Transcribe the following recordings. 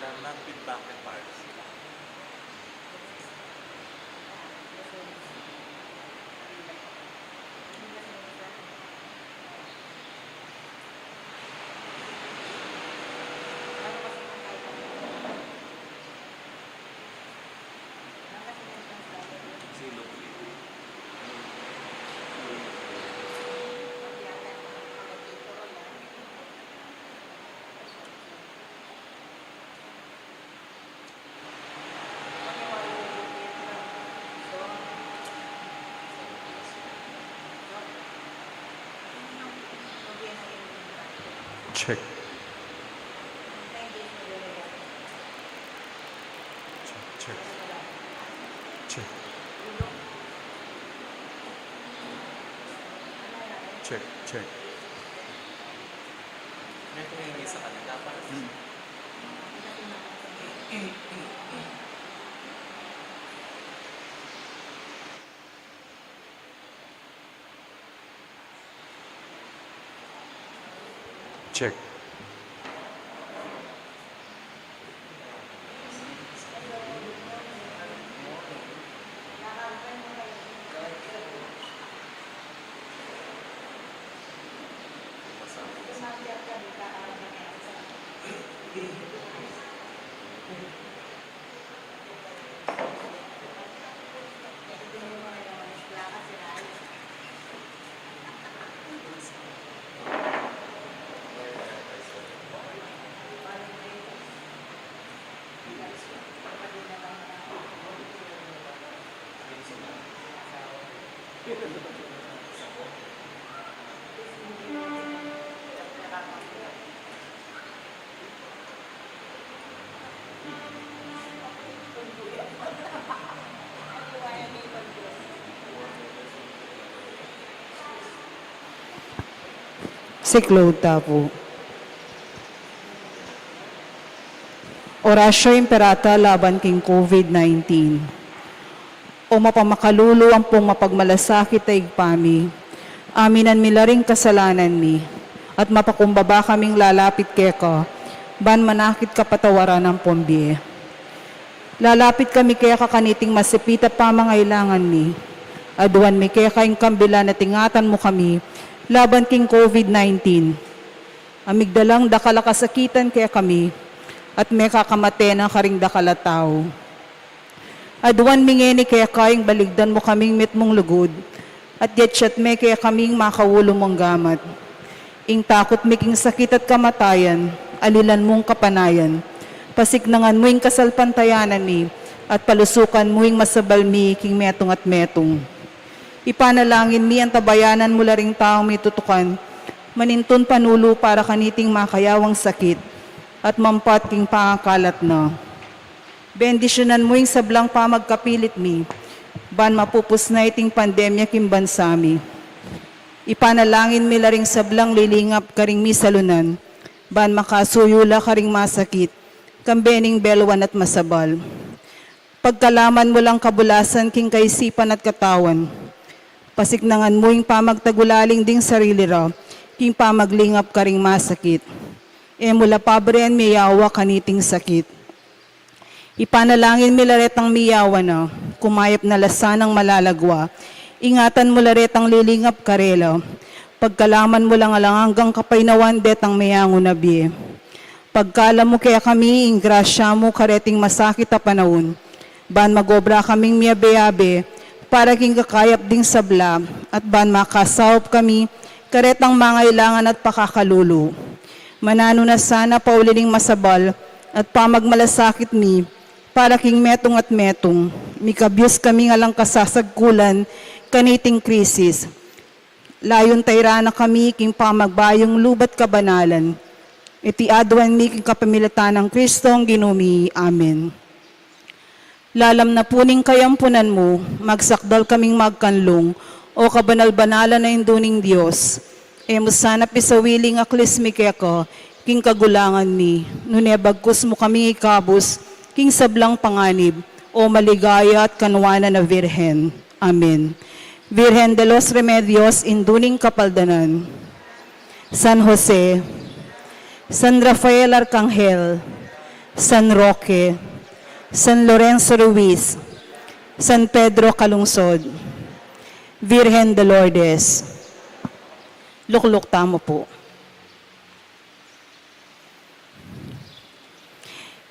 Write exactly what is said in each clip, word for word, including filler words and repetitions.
Mag-feedback ni Pars. Check. Check, check. Check. Check, check. May tumingin sa kanila para sa Check. Siklaud ta pu. Oratio Imperata laban king COVID nineteen. O mapamakalulu ampong mapagmalasakit a Ibpa mi, aminan mi la ring kasalanan mi, at mapakumbaba kaming lalapit keka, ban manakit kapatawaran ampong bie. Lalapit kami keka kaniting masipit a pamangailangan mi. Aduan mi keka ing kambilan at ingatan mu kami laban king COVID nineteen. A migdalang dakal a kasakitan kekami, at mekakamate na karing dakal a tau. Aduan mi ngeni keka ing baligdan mu kaming mitmung lugud, at yatyat me kekami ing makaulu mung gamat. Ing takut mi king sakit at kamatayan, alilan mung kapanayan. Pasiknangan mu ing kasalpantayanan mi, at palusukan mu ing masabal mi king metung at metung. Ipanalangin mi, antabayanan mu la ring taung mitutukan, manintun panulu para kaniting makayawang sakit, at mampat king pangakalat na. Bendisyunan mu ing sablang pamagkapilit mi, ban mapupus na iting pandemya king bansa mi. Ipanalangin mi la ring sablang lilingap karing misalunan, ban makasuyu la karing masakit, kambe ning belwan at masabal. Pagkalaman mu lang kabulasan king kaisipan at katawan. Pasiknangan mu ing pamagtagulaling ding sarili ra, king pamaglingap karing masakit. E mu la pabrien miyawa kaniting sakit. Ipanalangin mi la retang miyawa na, kumayap na la sanang malalagwa. Ingatan mu la retang lilingap karela. Pagkalaman mu lang alang anggang kapaynawan detang meangu na bie. Pagkalam mu kekami ing grasya mu kareting masakit a panaun, ban magobra kaming miyabe-abe para king kakayap ding sabla, at ban makasaup kami karetang mangailangan at pakakalulu. Mananu na sana pauli ning masabal at pamagmalasakit mi para king metung at metung. Mikabyus kaming alang kasasagkulan kaniting krisis. Layun tairan na kami king pamagbayung lub at kabanalan. Iti aduan mi king kapamilatan nang Kristong Ginu mi. Amen. Lalam na pu ning kayampunan mu, magsakdal kaming magkanlung, O kabanal-banalan a Indu ning Dios. E mu sana pisawili ing aklis mi keka king kagulangan mi, nune bagkus mu kaming ikabus king sablang panganib, O maligaya at kanwanan a Virgen. Amen. Virgen de los Remedios, Indu ning Kapaldanan. San Jose, San Rafael Arkanghel, San Roque, San Lorenzo Ruiz, San Pedro Calungsod, Virgen de Lourdes. Lukluk tamu pu.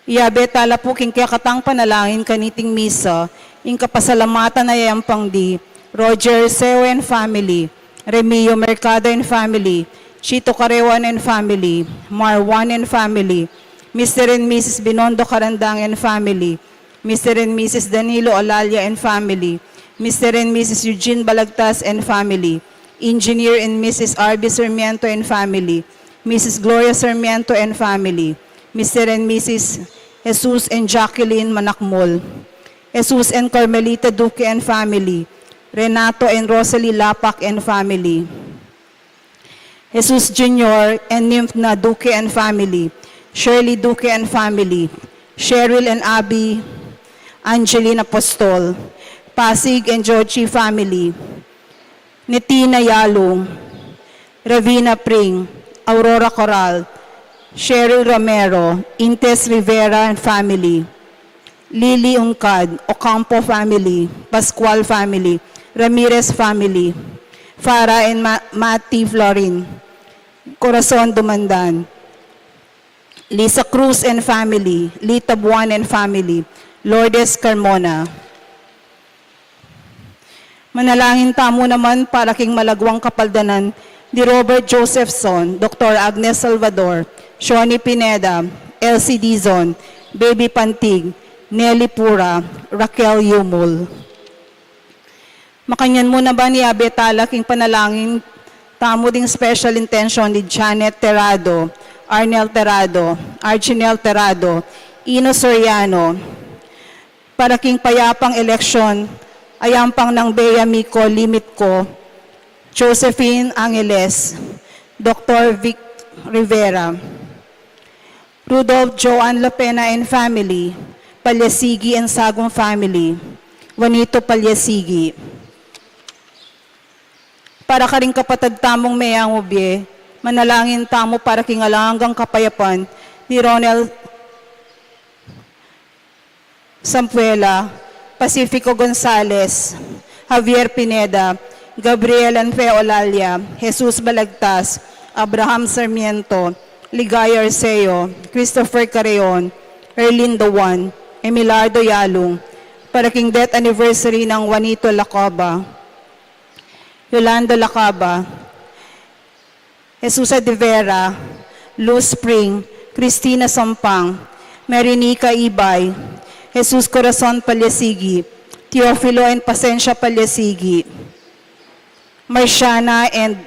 Iyabe tala pu king kekatang panalangin kaniting misa, ing kapasalamatan a yayampang di Roger Seo and family, Remio Mercado and family, Chito Carewan and family, Marwan and family, Mister and Missus Binondo Carandang and family, Mister and Missus Danilo Alalia and family, Mister and Missus Eugene Balagtas and family, Engineer and Missus R B Sarmiento and family, Missus Gloria Sarmiento and family, Mister and Missus Jesus and Jacqueline Manakmol, Jesus and Carmelita Duque and family, Renato and Rosalie Lapac and family, Jesus Junior and Nymphna Duque and family, Shirley Duque and family, Cheryl and Abby Angeline Apostol, Pasig and Georgie family, Netina Yalung, Ravina Pring, Aurora Coral, Cheryl Romero, Intes Rivera and family, Lily Uncad, Ocampo family, Pascual family, Ramirez family, Farah and Ma- Matty Florin, Corazon Dumandan, Lisa Cruz and family, Lita Buan and family, Lourdes Carmona. Manalangin tamu naman para king malagwang kapaldanan di Robert Josephson, Doktor Agnes Salvador, Shoni Pineda, Elsie Dizon, Baby Pantig, Nelly Pura, Raquel Yumul. Makanyan mu naman iyabe tala king panalangin tamu ding special intention di Janet Terrado, Arnel Terrado, Arginel Terrado, Ino Soriano, para king payapang eleksyon a yampang nang Bea Mico Limitco, Josephine Angeles, Doktor Vic Rivera, Rudolph Joan Lapena and family, Palyasigi and Sagum family, Juanito Palyasigi. Para karing kapatad tamung meyangu bie, manalangin tamu para king alang anggang kapayapan ni Ronel Sampuela, Pacifico Gonzales, Javier Pineda, Gabriel and Fe Olalia, Jesus Balagtas, Abraham Sarmiento, Ligaya Arceo, Christopher Carreon, Erlindo Juan, Emilardo Yalung, para king death anniversary nang Juanito Lacaba, Yolanda Lacaba, Jesusa de Vera, Luz Spring, Cristina Sampang, Marinica Ibay, Jesus Corazon Palyasigi, Teofilo and Pasensia Palyasigi, Marciana and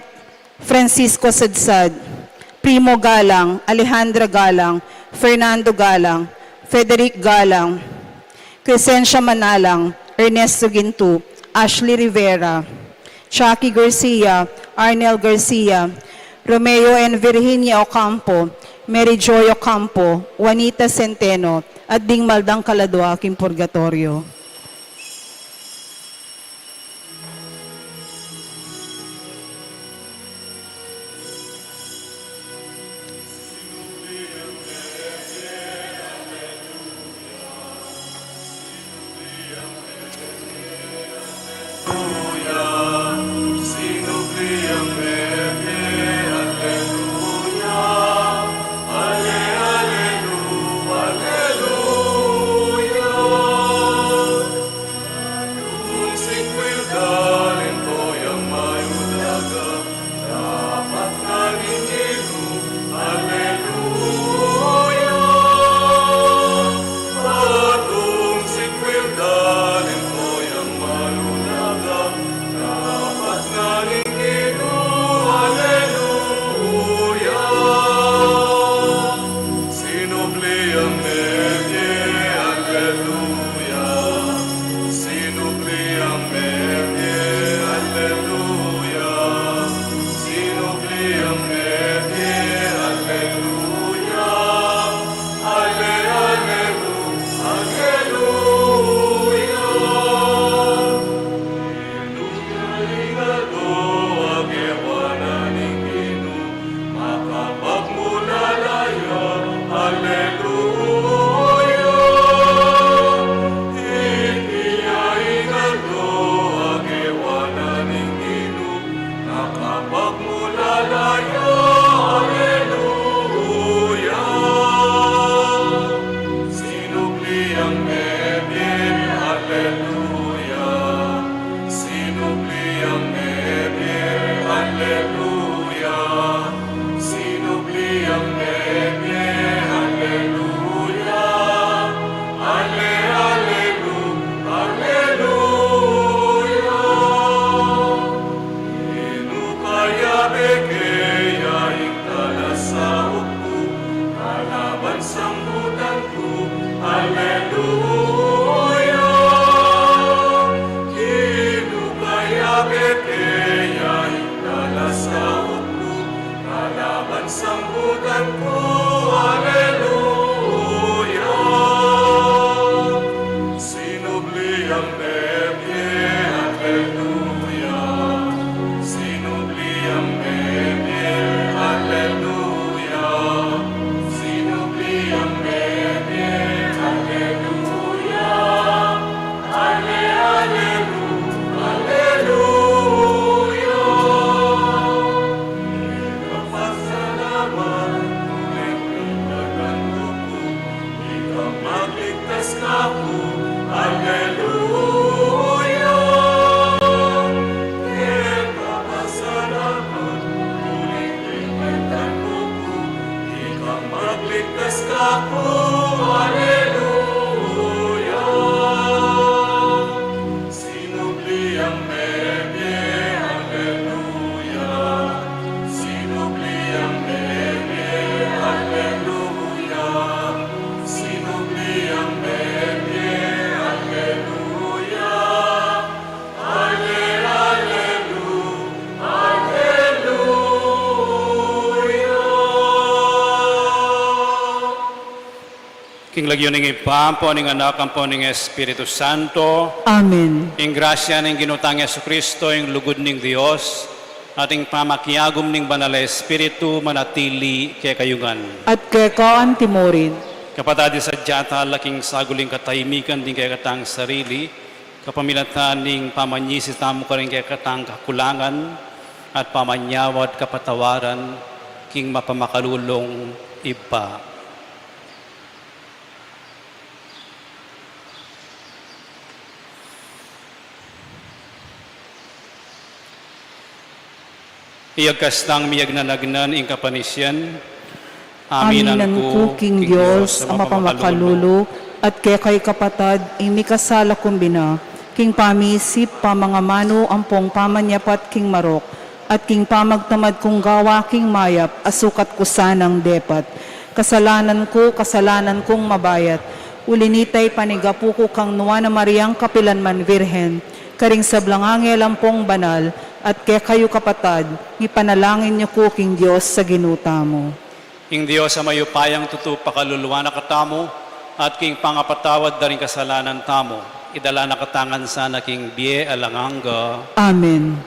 Francisco Sadsad, Primo Galang, Alejandra Galang, Fernando Galang, Frederick Galang, Crescencia Manalang, Ernesto Gintu, Ashley Rivera, Chucky Garcia, Arnel Garcia, Romeo and Virginia Ocampo, Mary Joy Ocampo, Juanita Centeno, at ding maldang kaladua king purgatorio. Sambutan ku, aleluya. Kinu kaya bete ya itala saup ku, kalaban sambutan ku, aleluya. Sinubli yang mebie, aleluya. Sinubli yang mebie, aleluya. Sinubli yang mebie, aleluya. Ale, alelu, aleluya. Kapasalamat, ikang magligtas kaku, aleluya. Kapasalamat, ikang magligtas kaku, aleluya. Sinubli yang mebie, aleluya. Sinubli yang mebie, aleluya. Sinubli yang mebie, aleluya. Ale, alelu, aleluya. King lagyu ning Ibpa, ampo ning Anak, ampo ning Espiritu Santo. Amen. Ing grasya ning Ginu tang Jesucristo, ing lugud ning Dios, at ing pamakiagum ning Banal a Espiritu manatili kekayu ngan. At keka antimurin. Kapatad, isadya tala king saguling katahimikan ding kekatang sarili, kapamilatan ning pamanyisi tamu karing kekatang kakulangan at pamanyawad kapatawaran king mapamakalulung Ibpa. Iyagkas tang miyagnanagnan ing kapanisian. Aminan ku king Dios a mapamakalulu, at kekayu kapatad, ing mikasala kung bina, king pamisip, pamangamanu, ampong pamanyapat king marok, at king pamagtamad kung gawa king mayap, a sukat ku sanang depat. Kasalanan ku, kasalanan kung mabayat. Uli nita, ipanigapu ku kang Nuan a Mariang kapilan man Virgen, karing sablang angel ampong banal, at kekayu kapatad, ipanalangin yu ku king Dios a Ginu tamu. Ing Dios a mayupayang tutu pakaluluan na katamu, at king pangapatawad da ring kasalanan tamu, idala na katamu ngan sana king bie alang angga. Amen.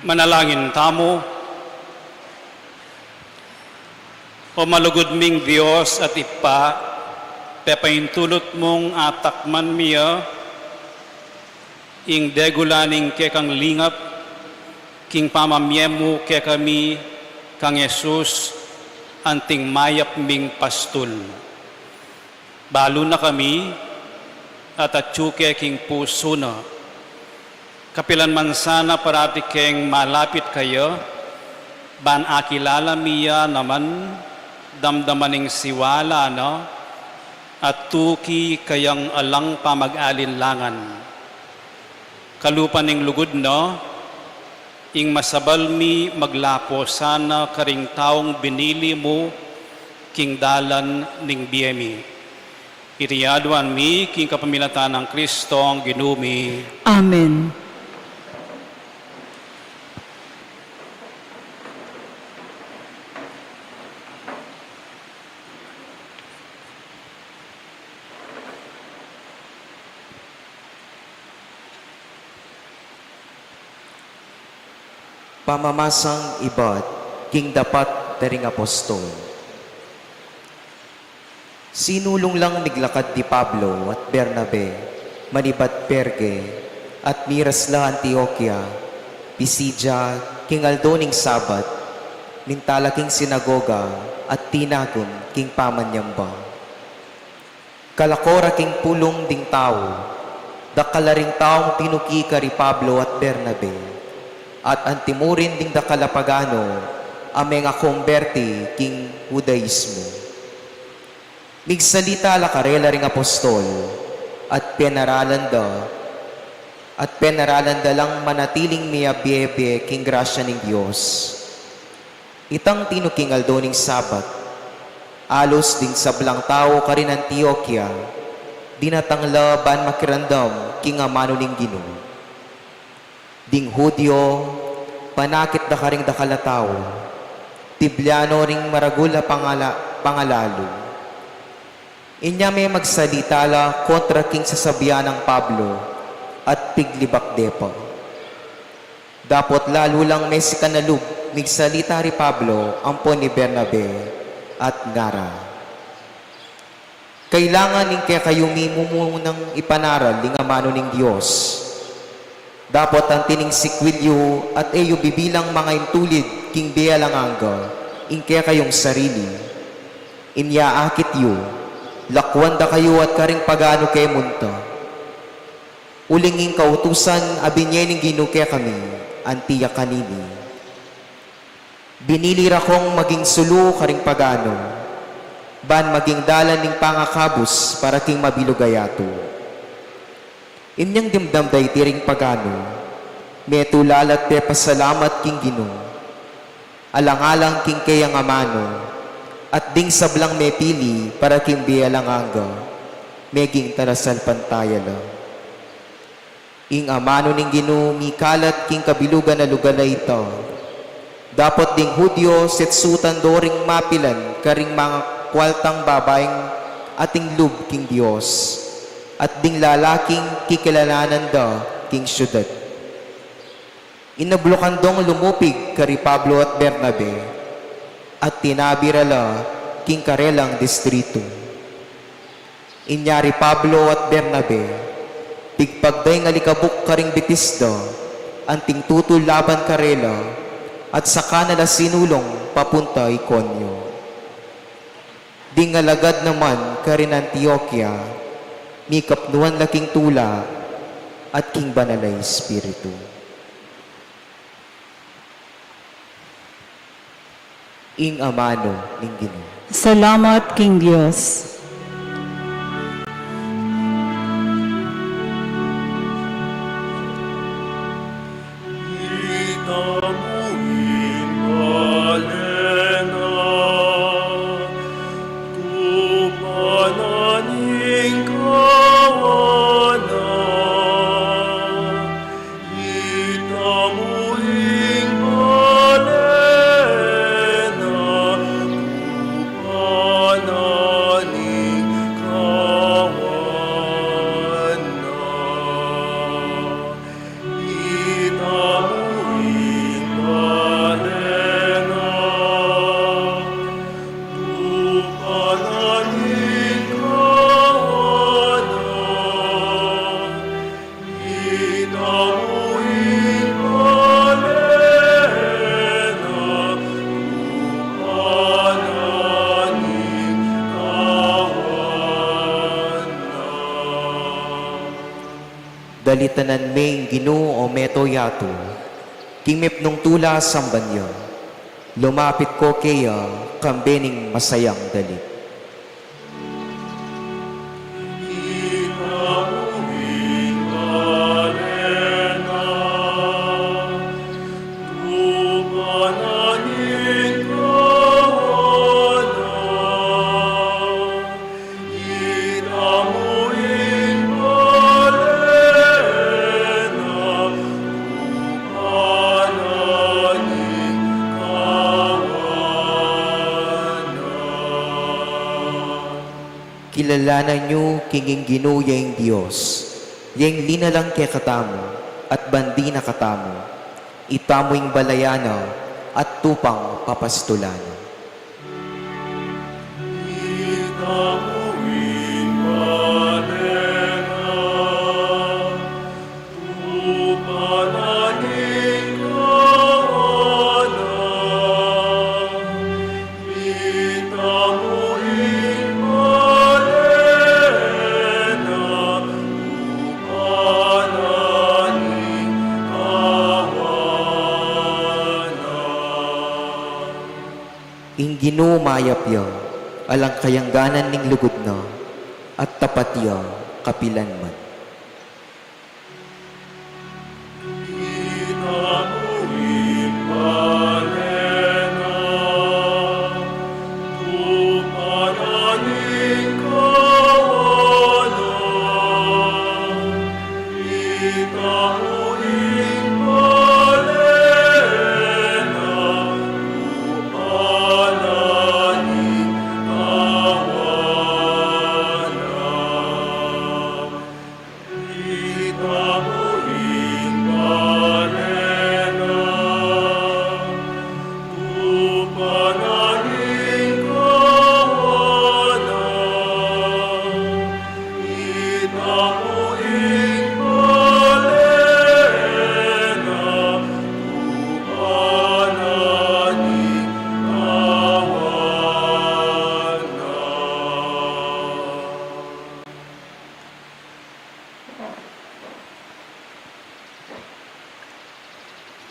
Manalangin tamu. O malugud ming Dios at Ibpa, pepaintulut mung atakman mi ya ing degula ning kekang lingap king pamamie mu kekami kang Jesus, anting mayap ming pastul. Balu na kami at atyu ke king pusu na. Kapilan man sana parati keng malapit kaya, ban akilala mi ya naman, damdaman ing siwala na, at tuki kayang alang pamag-alinlangan. Kalupa ning lugud na, ing masabal mi maglapo sana karing taung binili mu king dalan ning bie mi. Iti aduan mi king kapamilatan nang Kristong Ginu mi. Amen. Pamamasang ibat king dapat da ring apostol. Sinulung lang miglakad di Pablo at Bernabe manibat Perge, at miras la Antioquia, Pisidia, king aldo ning Sabat, minta la king sinagoga at tinagun king pamanyamba. Kalako ra king pulung ding tau, dakal la ring taung tinuki kari Pablo at Bernabe, at antimurin ding dakal a pagano a mengakomberti king Hudaismo. Migsalita la karela ring apostol, at penaralan da, at penaralan da lang manatiling miyabie-bie king grasya ning Dios. Itang tinuking aldo ning Sabat, alus ding sablang tau karin Antioquia, dinatang la ban makiramdam king amanu ning Ginu. Ding Judio, panakit da karing dakal a tau, tibliano ring maragul a pangala-, pangalalu. Inya me magsalita la kontra king sasabian nang Pablo at piglibak de pa. Dapot lalu lang mesikan a lub migsalita ri Pablo ampon i Bernabe at ngara, "Kailangan ing kekayu mi mumunang ipanaral ing amanu ning Dios. Dapot anti ning sikwil yu at e yu bibilang mangaintulid king bie alang angga ing kekayung sarili. Inya akit yu, lakuan da kayu at karing paganu ke munta. Uling ing kautusan a binie ning Ginu kekami, anti ya kanini. Binili ra kong maging sulu karing paganu, ban maging dalan ning pangakabus para king mabilug a yatu." Inyang dimdam da iti ring paganu, metu la la't pepasalamat king Ginu, alang-alang king keyang amanu, at ding sablang mepili para king bie alang angga, meging tarasalpantaya la. Ing amanu ning Ginu mikalat king kabilugan a lugal a ita. Dapot ding Judio setsutan do ring mapilan karing mangakualtang babaing ating lub king Dios, at ding lalaking kikilalanan da king siudad. Inablukan dong lumupig kari Pablo at Bernabe, at tinabi ra la king karelang distritu. Inya ri Pablo at Bernabe, pigpagda ing alikabuk karing bitis da, anting tutul laban karela, at saka na la sinulung papunta Iconio. Ding alagad naman karin Antioquia, mikapnuan la king tula at king Banal a Espiritu. Ing amanu ning Ginu. Salamat king Dios. Salitanan me ing Ginu o meto yatu, king mipnung tula samban ya, lumapit ko keya, kambe ning masayang dalit. Kilalanan yu king ing Ginu ya ing Dios, ya ing linalang kekatamu, at bandi na katamu, itamu ing balayan na, at tupang papastulan na. Ing Ginu mayap ya, alang kayangganan ning lugud na, at tapat ya kapilan man.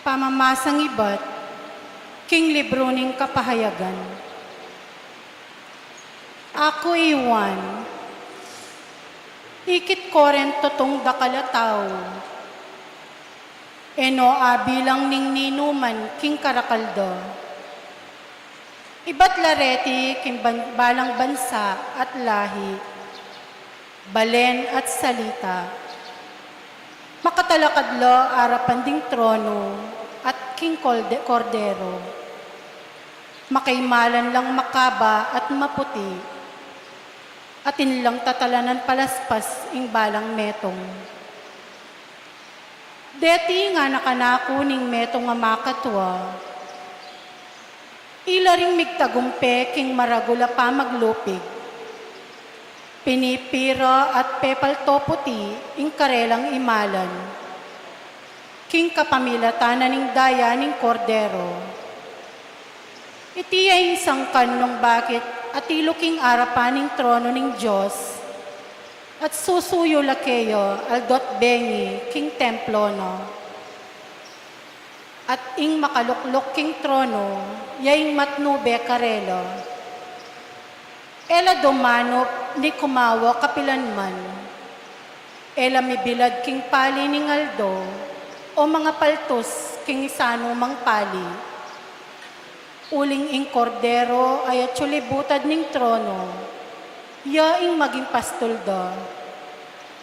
Pamamasang ibat king libru ning Kapahayagan. Aku i Juan, ikit Korint tutung dakal a tau, e no abilang ning ninuman king karakal da. Ibat la reti king ban-, balang bansa at lahi, balen at salita. Makatalakad la arapan ding trono at king kolde-, Kordero. Makaimalan lang makaba at maputi, atin lang tatalanan palaspas ing balang metung. Deti ngana kanaku ning metung a makatua, ila ring migtagumpe king maragul a pamaglupig, pinipira at pepalto puti ing karelang imalan, king kapamilatan na ning daya ning Kordero. Iti ya ing sangkan nung bakit atilu king arapan ning trono ning Dios, at susuyu la keya aldo't bengi king templo na. At ing makalukluk king trono, ya ing matnube karela. E la dumanup ni kumawa kapilan man. E la mibilad king pali ning aldo, o mangapaltus king isanu mang pali. Uling ing Kordero a atyu libutad ning trono, ya ing maging pastul da.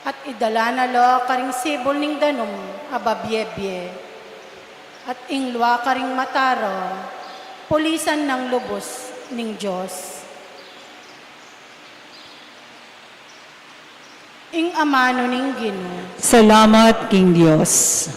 At idala na la karing sibul ning danum a babie-bie. At ing lua karing mata ra, pulisan nang lubus ning Dios. Ing amanu ning Ginu. Salamat king Dios.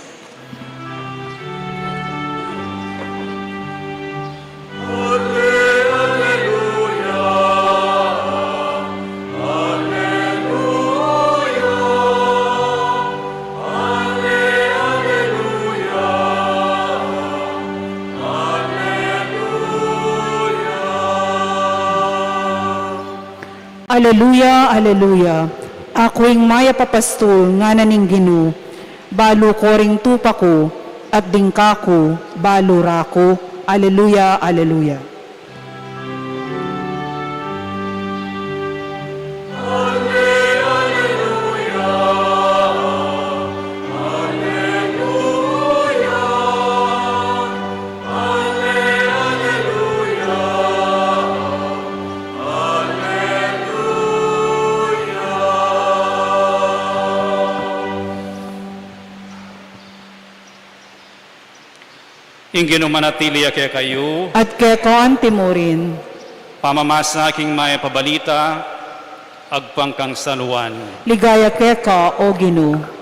Aleluya, aleluya. Aku ing mayap a pastul, ngana ning Ginu. Balu ko ring tupa ku, at ding kaku, balu ra ku. Aleluya, aleluya. Ing Ginu manatili ya kekayu. At keka antimurin. Pamamasa king Mayap a Balita agpang kang San Juan. Ligaya keka, O Ginu.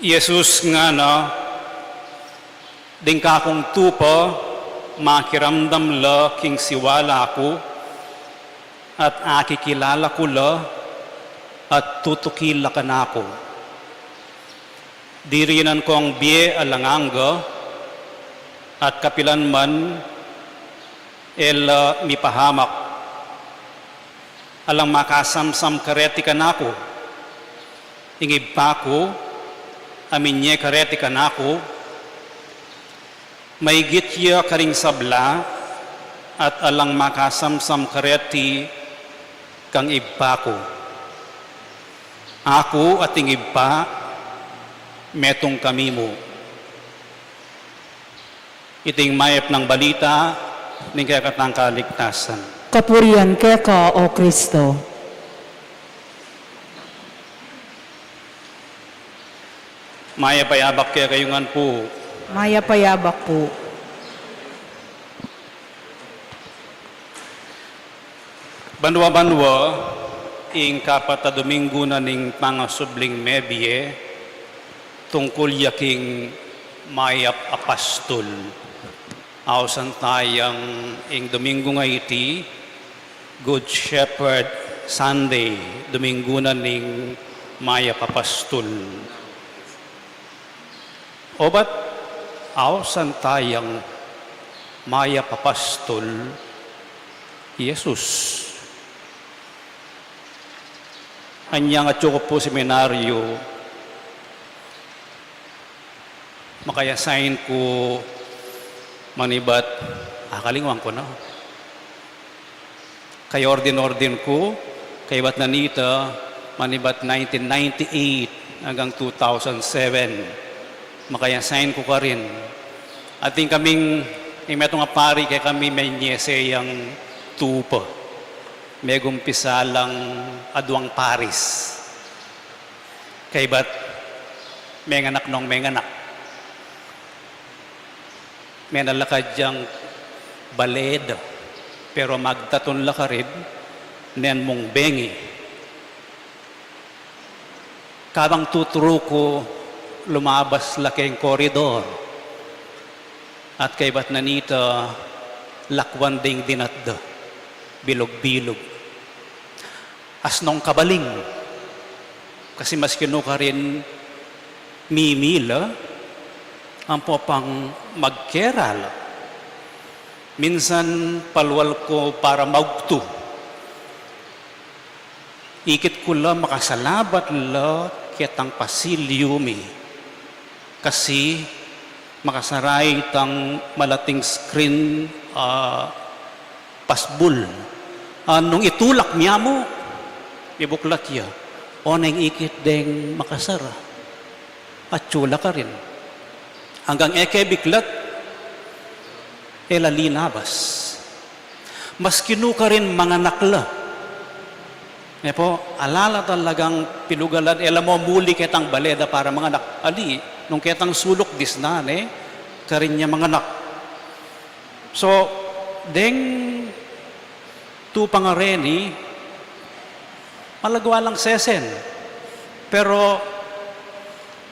I Jesus ngana, ding kakung tupa, makiramdam la king siwala ku, at akikilala ku la, at tutukil la kanaku. Dirinan kong bie alang angga, at kapilan man e la mipahamak. Alang makasamsam kareti kanaku ing Ibpa ku, a minye kareti kanaku, maigit ya karing sabla, at alang makasamsam kareti kang Ibpa ku. Aku at ing Ibpa, metung kami mu. Iting mayap nang balita ning kekatang kaligtasan. Kapurian keka, O Kristo. Mayap a yabak kekayu ngan pu. Mayap a yabak pu. Banua-banua, ing kapat a Domingo na ning pangasubling mebie, tungkul ya king mayap a pastul. Ausan taya ing Domingo a iti, Good Shepherd Sunday, Domingo na ning mayap a pastul. Obat, ausan taya ing mayap a pastul, i Jesus. Anyang atyu ku pu seminaryo, maka-assign ku manibat, akalingwan ku na. Kaya ordin-ordin ku, kaybat na nita, manibat nineteen ninety-eight anggang two thousand seven, maka-assign ku karin. Atin kaming, ing metung a pari kekami, menyese yang tupa. Megumpisa lang aduang paris. Kaybat, menganak nung menganak. Menalakad yang baleda, pero magtatun la karin, neng mung bengi. Kabang tuturu ku, lumabas la keng koridor. At kaybat na nita, lakwan deng dinatda, bilug-bilug. Asnung kabaling. Kasi maski nu karin mimila, ampo pang magkeral. Minsan palual ku para maugtu. Ikit ku la makasalabat la ketang pasilyu mi. Kasi makasaray tang malating screen, ah, pasbul. Ah, nung itulak mi mu, mibuklat ya. O neng ikit deng makasara. Atyu la karin. Anggang e ke biklat, e la linabas. Maski nu karin manganak la. E pu, ala la talagang pilugalan, e la mu muli ketang baleda para manganak. Ali, nung ketang suluk disnan, e, karin ya manganak. So, deng tupa ngan reni, malagwa lang sesen. Pero,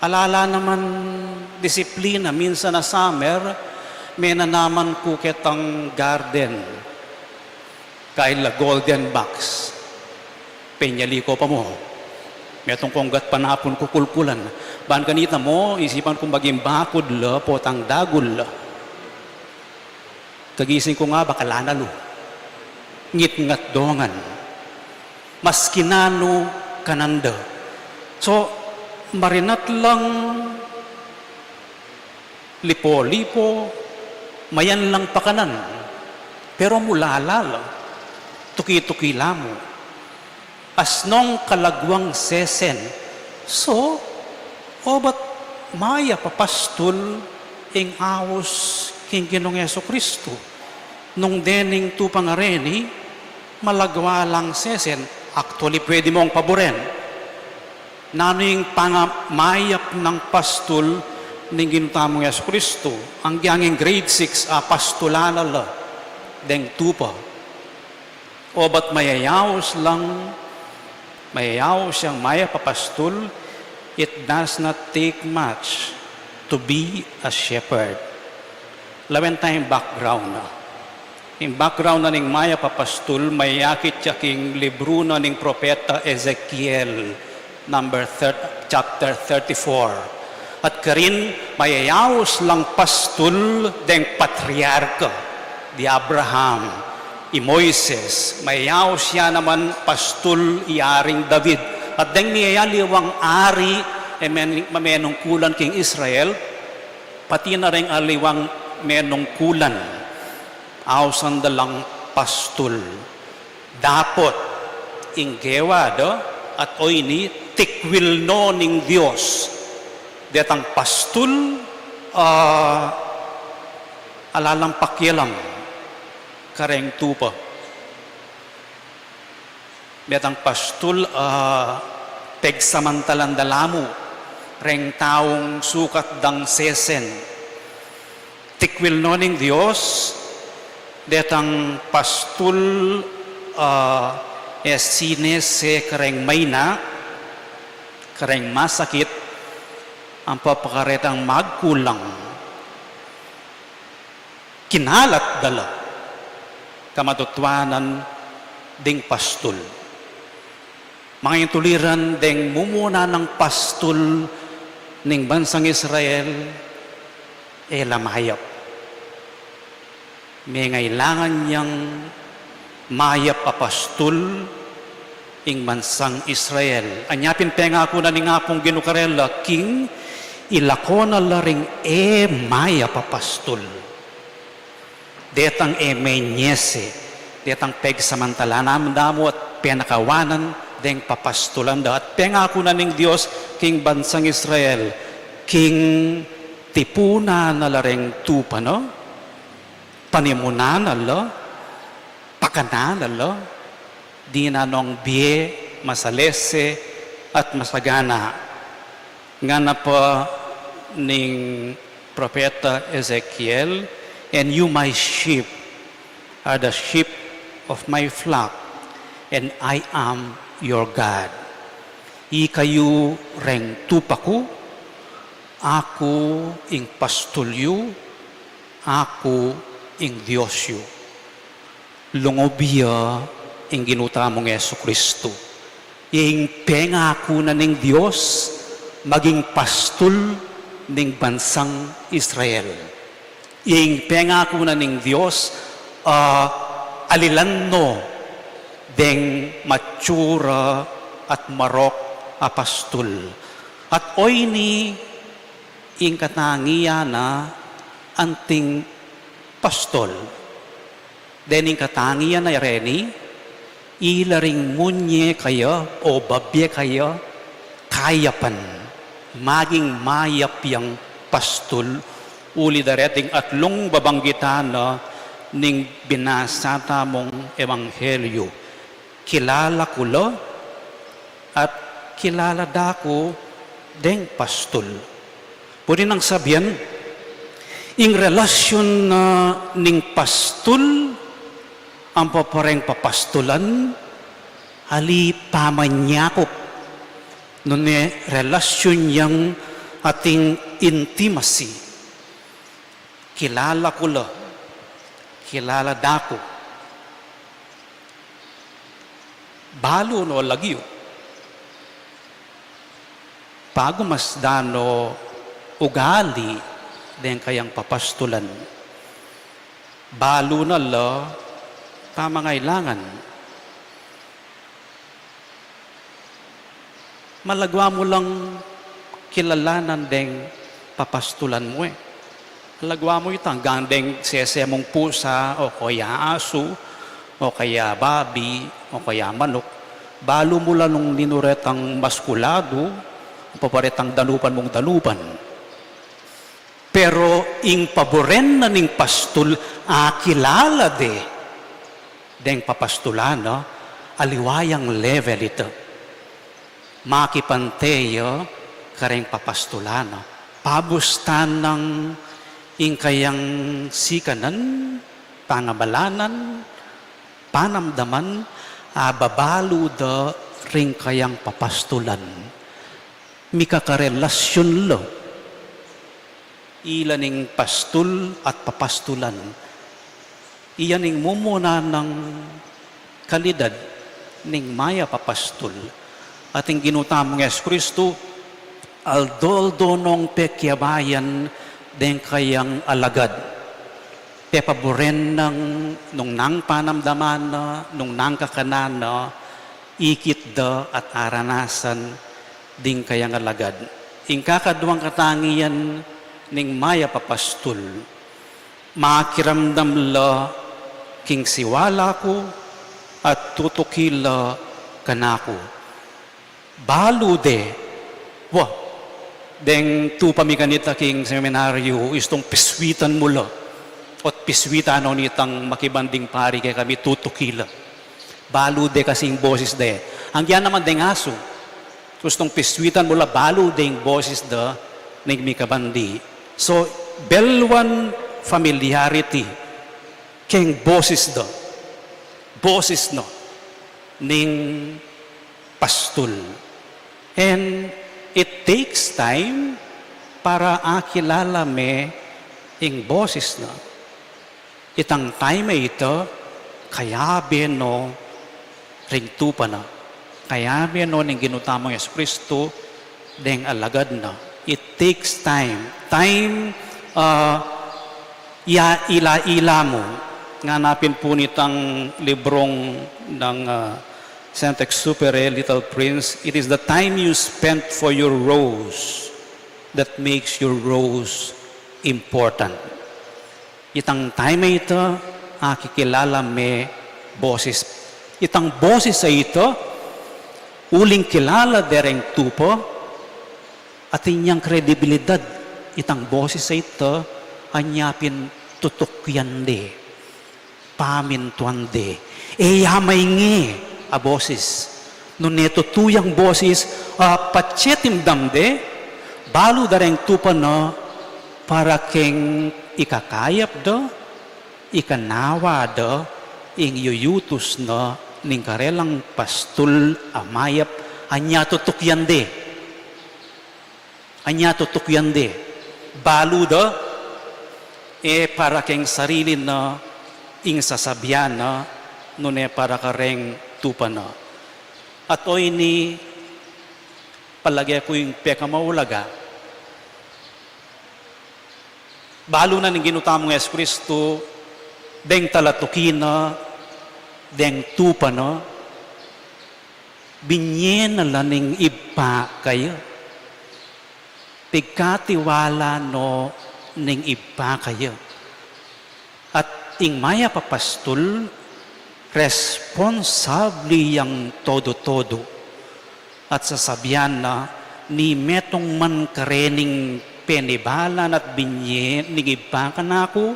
ala la naman disiplina, minsan a summer, menanaman ku ketang garden. Kaila golden box. Penyali ko pa mu. Metung kong gatpanapun kukulkulan. Ban kanita mu, isipan kung maging bakud la, potang dagul la. Kagising ku nga, bakal na lu. Ngitngat dongan. Maski nanu kanan da. So, marinat lang lipo-lipo, mayan lang pakanan. Pero mulalal, tuki-tuki la mu. Asnong kalagwang sesen. So, obat mayap a pastul ing aus king Ginung Jesu Kristu. Nung dening tupang areni, malagwa lang sesen, actually, pwede mong paburen. Nanu ing pangamayap nang pastul ning Ginu tamung Jesu Kristu? Agyang ing grade six a pastulan na la deng tupa. Obat mayayaus lang, mayayaus yang mayap a pastul, it does not take much to be a shepherd. Lawen taya ing background na. Ing background na ning mayap a pastul, mayakit ya king libru na ning propeta Ezekiel, number thir-, chapter thirty-four. At karin, mayayaus lang pastul deng patriarka, di Abraham, i Moises, mayayaus ya naman pastul i Aring David. At deng miyayaliwang ari, e men-, mamenungkulan king Israel, pati na ring aliwang menungkulan, ausan da lang pastul. Dapot ing gewa da, at oyni tikwil no ning Dios. Detang pastul, ah, ala lang pakialam kareng tupa. Detang pastul, ah, pegsamantalan da la mu reng taung sukat dang sesen. Tikwil no ning Dios, detang pastul, ah, e sinese kareng maina, kareng masakit, ampo pakaretang magkulang. Kinalat da la kamatutuanan ding pastul. Mangaintuliran deng mumuna nang pastul ning bansang Israel, e la mayap. Mengailangan yang mayap a pastul ing bansang Israel. Anya pin pengaku na ning Apung Ginu karela, king ilako na la ring e mayap a pastul. Detang e menyese, detang pegsamantalan da mu at penakawanan deng papastulan da. At pengaku na ning Dios king bansang Israel, king tipunan na la reng tupa na, panimunan na la, pakanan na la, dina nong bie masalese at masagana. Ngana pa ning propeta Ezekiel, "And you, my sheep, are the sheep of my flock, and I am your God." Ikayu reng tupa ku, aku ing pastul yu, aku ing Dios yu. Lungub ya ing Ginu tamung Jesu Kristu. Ing pengaku na ning Dios, maging pastul ning bansang Israel. Ing pengaku na ning Dios, ah, alilan no deng matsura at marok a pastul. At oyni ing katangian na anting pastul. Dening katangian na reni, ila ring munye kaya o babie kaya, kayapan, maging mayap yang pastul, uli da reting atlung babanggitan na ning binasa tamung ebanghelyu. Kilala ku la at kilala da ku deng pastul. Pwede nang sabian, ing relasyun na ning pastul ampo pa reng papastulan, ali pamanyakup, nune relasyun yang ating intimacy. Kilala ku la, kilala da ku. Balu no lagyu. Pagumasdan no ugali deng kayang papastulan. Balu na la pamangailangan. Malagwa mu lang kilalanan deng papastulan mu e. Malagwa mu itang gandeng sese mung pusa, o kaya asu, o kaya babi, o kaya manuk. Balu mu la nung ninu retang maskuladu, o pa retang danupan mung danupan. Pero ing paburen na ning pastul, akilala de deng papastulan, no? Aliwa yang level ita. Makipante ya kareng papastulan, no? Pabustan nang ing kayang sikanan, pangabalanan, panamdaman, ababalu da ring kayang papastulan. Mikakarelasyon la ila ning pastul at papastulan. Iya ning mumuna nang kalidad ning mayap a pastul. At ing Ginu tamung Jesucristo, aldo-aldo nong pekiabayan deng kayang alagad. Pepaburen nang nung nang panamdaman na, nung nang kakanan na, ikit da at aranasan ding kayang alagad. Ing kakaduang katangian ning mayap a pastul, makiramdam la king siwala ku at tutuki la kanaku. Balu de, wa, deng tupa mi kanita king seminaryo, istung piswitan mu la. Ot piswitan no nitang makibanding pari kekami, tutuki la. Balu de kasi ing bosis de. Anggian naman deng asu, istung piswitan mu la, balu de ing bosis da ning mikabandi. So, belwan familiarity keng bosis da, bosis no ning pastul. And it takes time para akilala me ing bosis na. Itang time a ita, kayabe no ring tupa na. Kayabe no ning Ginu tamung Jesucristo deng alagad na. It takes time. Time, ah, ya ila-ila mu. Ngana pin pu nitang librong nang, ah, Saint-Exupéry, Little Prince, "It is the time you spent for your rose that makes your rose important." Itang time a ita, akikilala me bosis. Itang bosis a ita, uling kilala de reng tupa, atin yang kredibilidad. Itang bosis a ita, anya pin tutukyan de, pamintuan de. E ya mainge a bosis. Nune tutu yang bosis, ah, patse timdam de, balu da reng tupa na para keng ikakayap da, ikanawa da, ing yuyutus na ning karelang pastul a mayap, anya tutukyan de. Anya tutukyan de, balu da, e para keng sarili na ing sasabian na, nune para kareng tupa na. At o ini, palage ku ing pekamaulaga, balu na ning Ginu tamung Jesucristo, deng talatuki na, deng tupa na, binie na la ning Ibpa kaya. Pigkatiwala no ning Ibpa kaya. At ing mayap a pastul, responsable yang todo-todo. At sasabian na, ni metung man karening penibalan at binie ning Ibpa kanaku,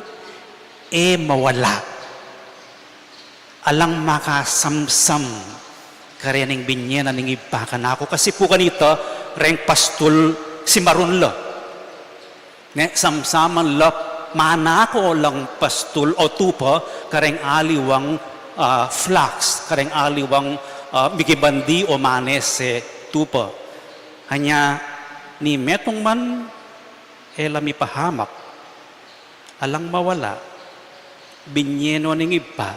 e mawala. Alang makasamsam karening binie na ning Ibpa kanaku. Kasi pu kanita, reng pastul simarun la. Ne, samsaman la, manako lang pastul o tupa kareng aliwang, ah, flocks, kareng aliwang, ah, mikibandi o manese tupa. Anya, ni metung man, e la mipahamak. Alang mawala, binie no ning Ibpa.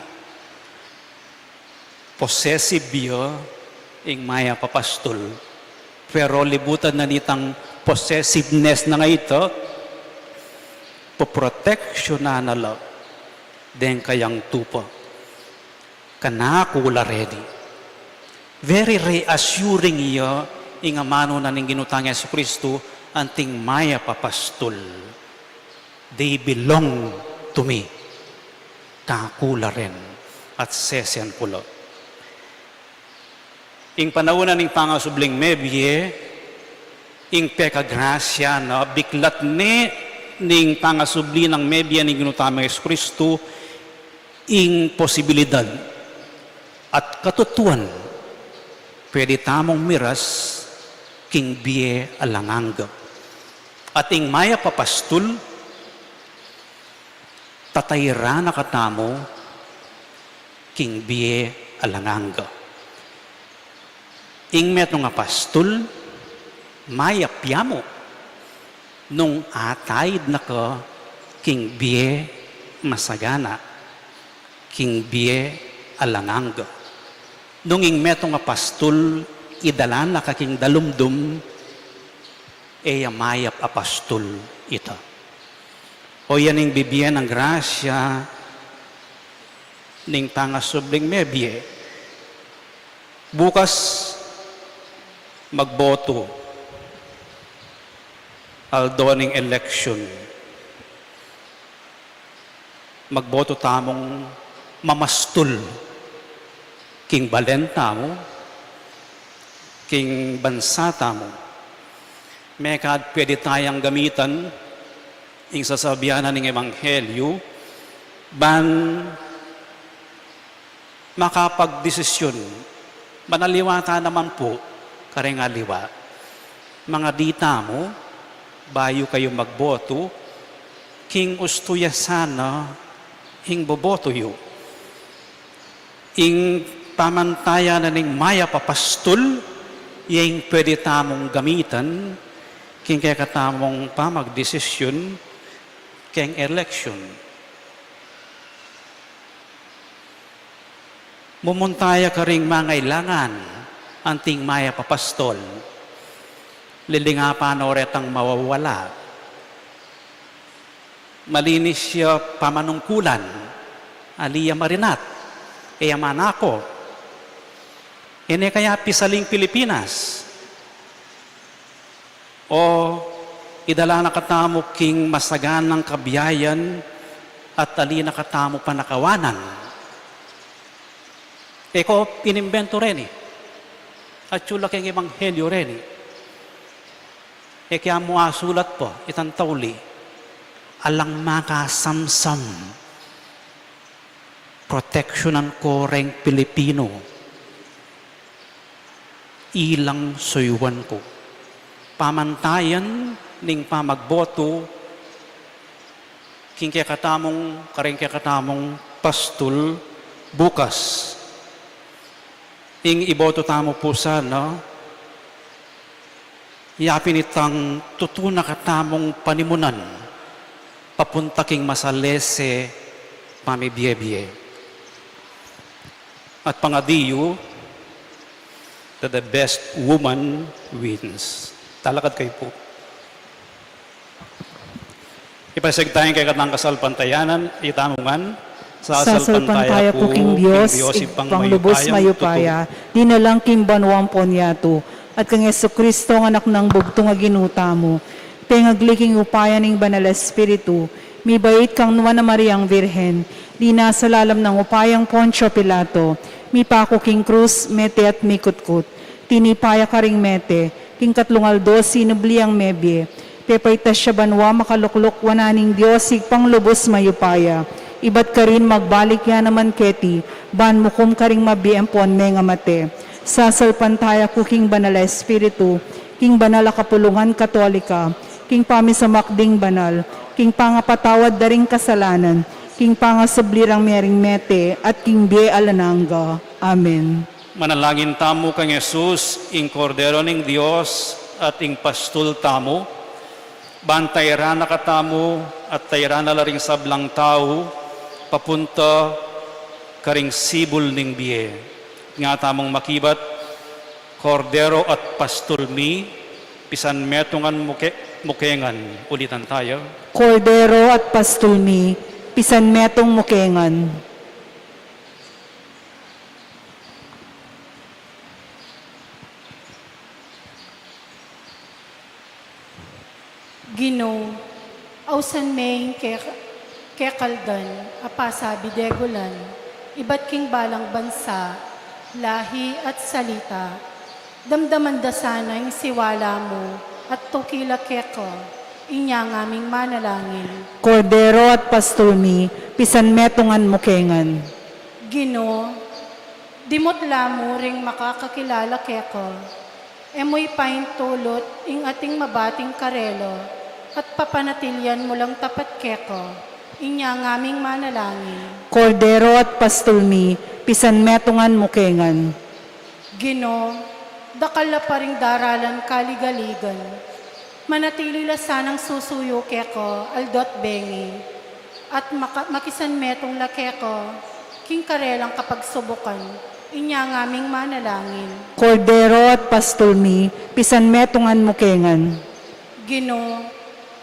Possessive ya ing mayap a pastul. Pero libutan na nitang possessiveness na nga ita, poproteksyonan na la deng kayang tupa. Kanaku la reni. Very reassuring ya ing amanu na ning Ginu tang Jesucristo, anting mayap a pastul. They belong to me. Kaku la ren, at sesen ku la. Ing panaun na ning pangasubling mebie, ing pekagrasya na biklat ne ning pangasubli nang mebie ning Ginu tamung Jesucristo, ing posibilidad at katutuan pwede tamung miras king bie alang angga. At ing mayap a pastul, tatairan na katamu king bie alang angga. Ing metung a pastul, mayap ya mu nung ataid na ka king bie masagana, king bie alang angga. Nung ing metung a pastul, idala na ka king dalumdum, e ya mayap a pastul ita. O yan ing bibie nang grasya ning pangasubling mebie. Bukas, magboto. Aldo ning election. Magboto tamung mamastul king balen tamu, king bansa tamu. Mekad pwede tayang gamitan ing sasabian na ning ebanghelyu, ban makapagdesisyun. Manaliwa ta naman pu kareng aliwa. Mangadi tamu, bayu kayu magboto, king ustu ya sana ing boboto yu. Ing pamantayan na ning mayap a pastul, ya ing pwede tamung gamitan king kekatamung pamagdesisyun keng election. Mumunta ya karing mangailangan, anting mayap a pastul. Lilingapan no retang mawawala. Malinis ya pamanungkulan, ali ya marinat, e ya manako. E ne kaya pisaling Pilipinas. O idala na katamu king masaganang kabiayan at ali na katamu panakawanan. E ko inimbento reni. Atyu la keng ebanghelyo reni. E kaya mu asulat pa itang tauli, alang makasamsam. Proteksyonan ko reng Pilipino. Ilang suyuan ku. Pamantayan ning pamagboto king kekatamung, karing kekatamung pastul bukas. Ing iboto tamu pu sana, yapin itang tutu na katamung panimunan papunta king masalese pamibie-bie. At pangadi yu that the best woman wins. Talakad kayu pu. Ipasiag taya ing kekatang kasalpantayanan, itamu ngan. Sasalpantaya ku king Dios, Ibpang lubus mayupaya, linalang king banua ampon yatu, at kang Jesucristo, a Anak nang bugtung a Ginu tamu, pengagli king upaya ning Banal Espiritu, mibait kang Nuan a Mariang Virgen, linasa lalam nang upayang Poncio Pilato, mipaku king krus, mete at mikutkut, tinipa ya karing mete, king katlung aldo sinubli yang mebie, pepaitas ya banua, makalukluk wanan ning Dios Ibpang lubus mayupaya, ibat karin magbalik ya naman keti, ban mukum karing mabie ampon mengamate. Sasalpantaya ku king Banal a Espiritu, king banal a kapulungan Katolika, king pamisamak ding banal, king pangapatawad da ring kasalanan, king pangasubli rang mering mete, at king bie alang angga. Amen. Manalangin tamu kang Jesus, ing Kordero ning Dios at ing Pastul tamu, ban tairan na katamu at tairan na la ring sablang tau papunta karing sibul ning bie. Nga tamung makibat, Kordero at Pastul mi, pisan metungan mu ke-, mu ke ngan. Ulitan tayo. Kordero at Pastul mi, pisan metung mu ke ngan. Ginu, ausan me ing ke-, kekang aldan a pasabi degulan, ibat king balang bansa, lahi at salita. Damdaman da sana ing siwala mu at tuki la keka, inya ngaming manalangin. Kordero at Pastul mi, pisan metungan mu ke ngan. Ginu, dimutla mu ring makakakilala keka, e mu ipaintulut ing ating mabating karela, at papanatilian mu lang tapat keka, inya ngaming manalangin. Kordero at Pastul mi, pisan metungan mu ke ngan. Ginu, dakal la pa ring daralan kaligaligan, manatili la sanang susuyu keka aldo at bengi, at maka-, makisanmetung la keka king karelang kapagsubukan, inya ngaming manalangin. Kordero at Pastul mi, pisan metungan mu ke ngan. Ginu,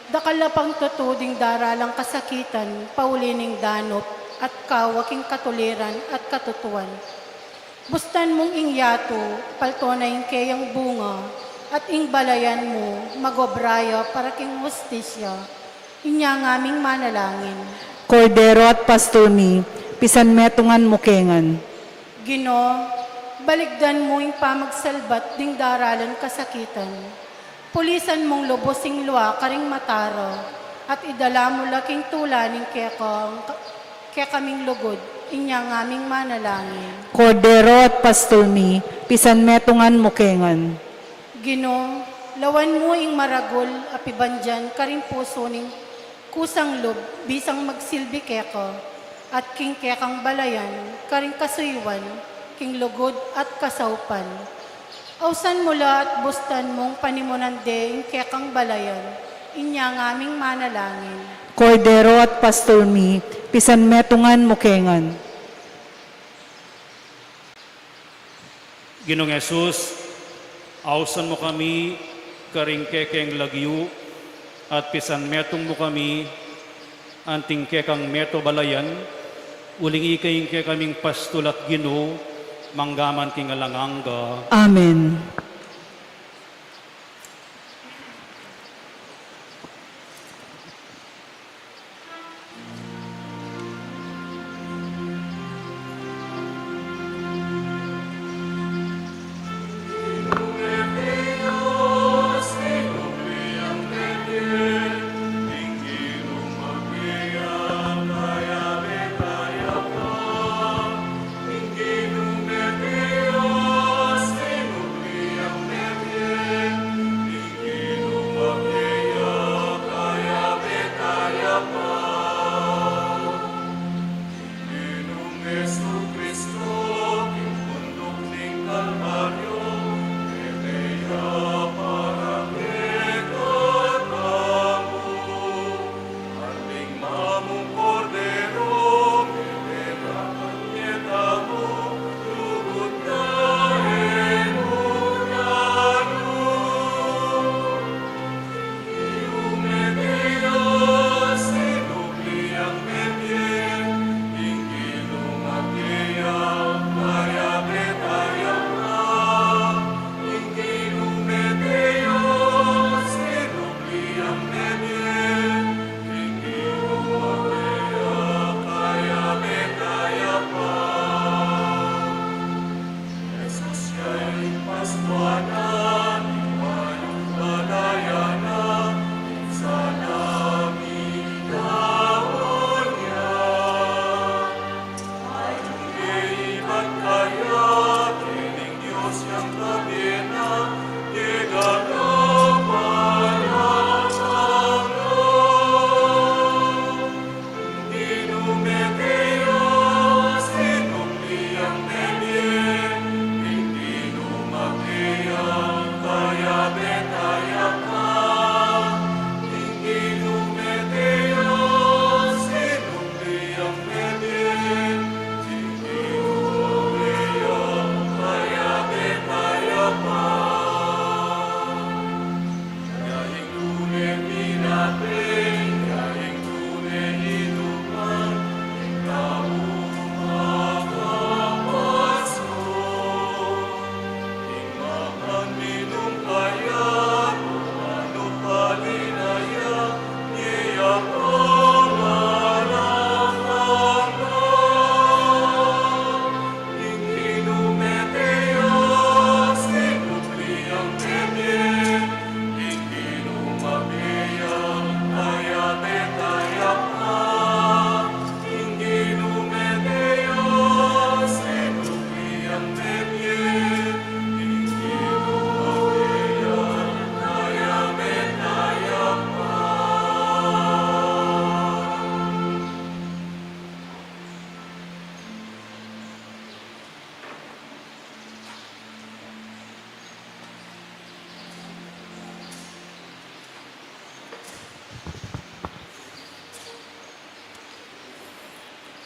dakal la pang tutu ding daralang kasakitan pauli ning danup at kawa king katuliran at katutuan. Bustan mung ing yatu, palto na ing keyang bunga, at ing balayan mu, magobra ya para king hustisya. Inya ngaming manalangin. Kordero at Pastul mi, pisan metungan mu ke ngan. Ginu, baligdan mu ing pamagsalbat ding daralan kasakitan. Pulisan mung lubus ing lua karing mata ra, at idala mu la king tula ning kekang, kekaming lugud, inya ngaming manalangin. Kordero at Pastul mi, pisan metungan mu ke ngan. Ginu, lawan mu ing maragul a pibandian karing pusu ning kusang lub, bisang magsilbi keka, at king kekang balayan, karing kasuyuan, king lugud at kasaupan. Ausan mu la at bustan mung panimunan de ing kekang balayan, inya ngaming manalangin. Kordero at Pastul mi, pisan metungan mu ke ngan. Ginung Jesus, ausan mu kami karing kekeng lagyu, at pisan metung mu kami anting kekang metung balayan, uling ika ing kekaming pastul at Ginu, manggaman king alang angga. Amen.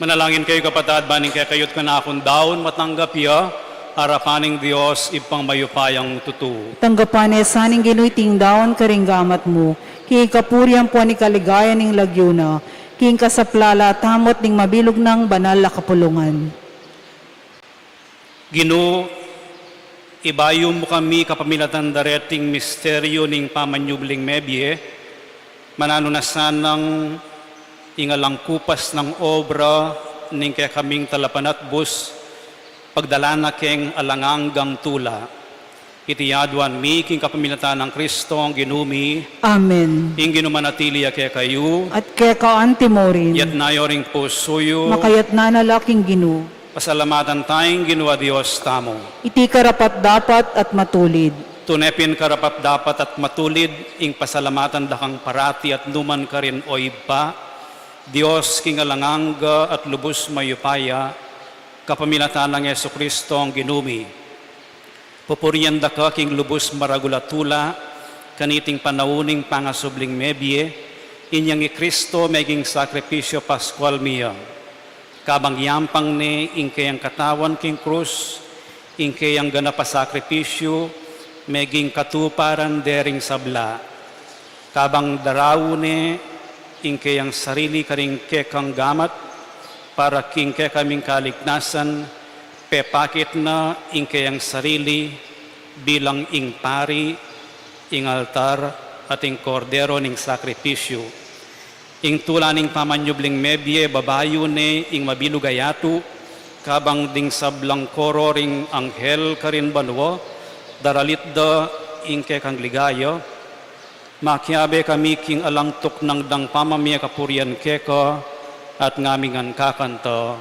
Manalangin kayu, kapatad, ban ing kekayu't kanakung daun matanggap ya arapan ning Dios Ibpang mayupayang tutu. Tanggapan ne sa ning Ginu iting daun karing gamat mu, king kapurian ampon king kaligayan ning lagyu na, king kasaplalan tamu at ning mabilug nang banal a kapulungan. Ginu, ibayu mu kami kapamilatan da reting misteryu ning pamanyubling mebie, mananu na sanang ing alang kupas nang obra ning kekaming talapanatbus, pagdalan na keng alang anggang tula. Iti aduan mi king kapamilatan nang Kristong Ginu mi. Amen. Ing Ginu manatili ya kekayu. At keka antimurin. Iyatas yu ring pusu yu. Makayatas na la king Ginu. Pasalamatan taya ing Ginu a Dios tamu. Iti karapat-dapat at matulid. Tune pin karapat-dapat at matulid ing pasalamatan da kang parati at nukarin man, O Ibpa, Dios king alang angga at lubus mayupaya, kapamilatan nang Jesucristo a Ginu mi. Pupurian da ka king lubus maragul a tula, kaniting panaun ning pangasubling mebie, inyang i Kristo meging sakripisyu paskual mi ya. Kabang yampang ne ing keyang katawan king krus, ing keyang ganap a sakripisyu, meging katuparan dering sabla. Kabang daraun ne ing keyang sarili karing kekang gamat, para king kekaming kaligtasan, pepakit na ing keyang sarili bilang ing pari, ing altar, at ing kordero ning sakripisyu. Ing tula ning pamanyubling mebie, babayu ne ing mabilug a yatu, kabang ding sablang koro ring anghel karin banua, daralit da ing kekang ligaya, makiabe kami king alang tuknang dang pamamie kapurian keka, at ngaming ngan kakanta.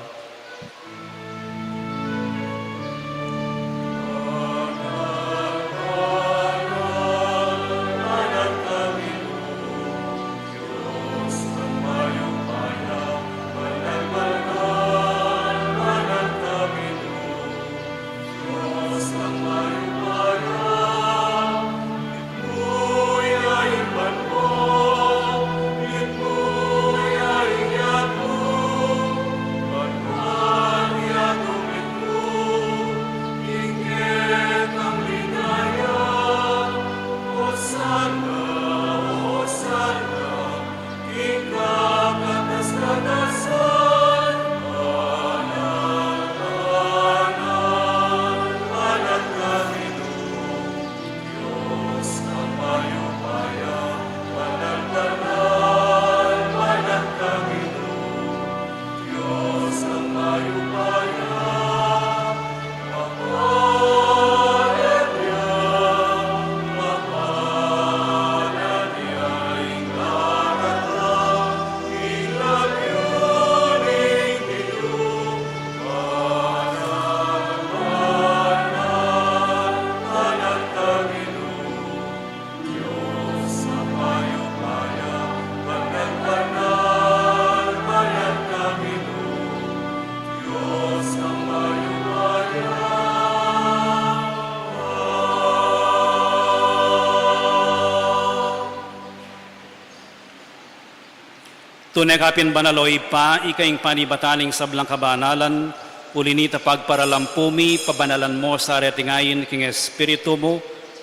Tune ka pin banal, o Ibpa, ika ing panibatan ning sablang kabanalan, uli na nita pagparalampu mi, pabanalan mu sa reting ain king Espiritu mu,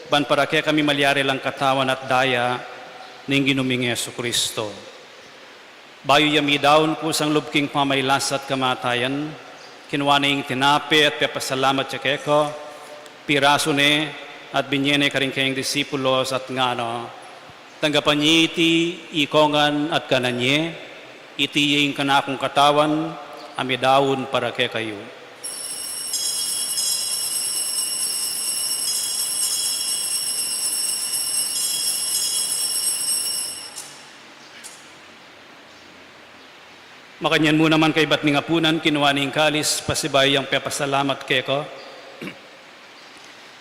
ban para kekami malyari lang katawan at daya ning Ginu ming Jesucristo. Bayu ya midaun kusang lub king pamagkasakit at kamatayan, kinua ne ing tinape at pepasalamat ya keka, pirasu ne at binye ne karing kayang disipulos at ngana: Tanggapan ye iti ikongan at kanan ye, iti ya ing kanakung katawan a midaun para kekayu. Makanyan mu naman kaybat ning apunan, kinua ne ing kalis, pasibayu yang pepasalamat keka,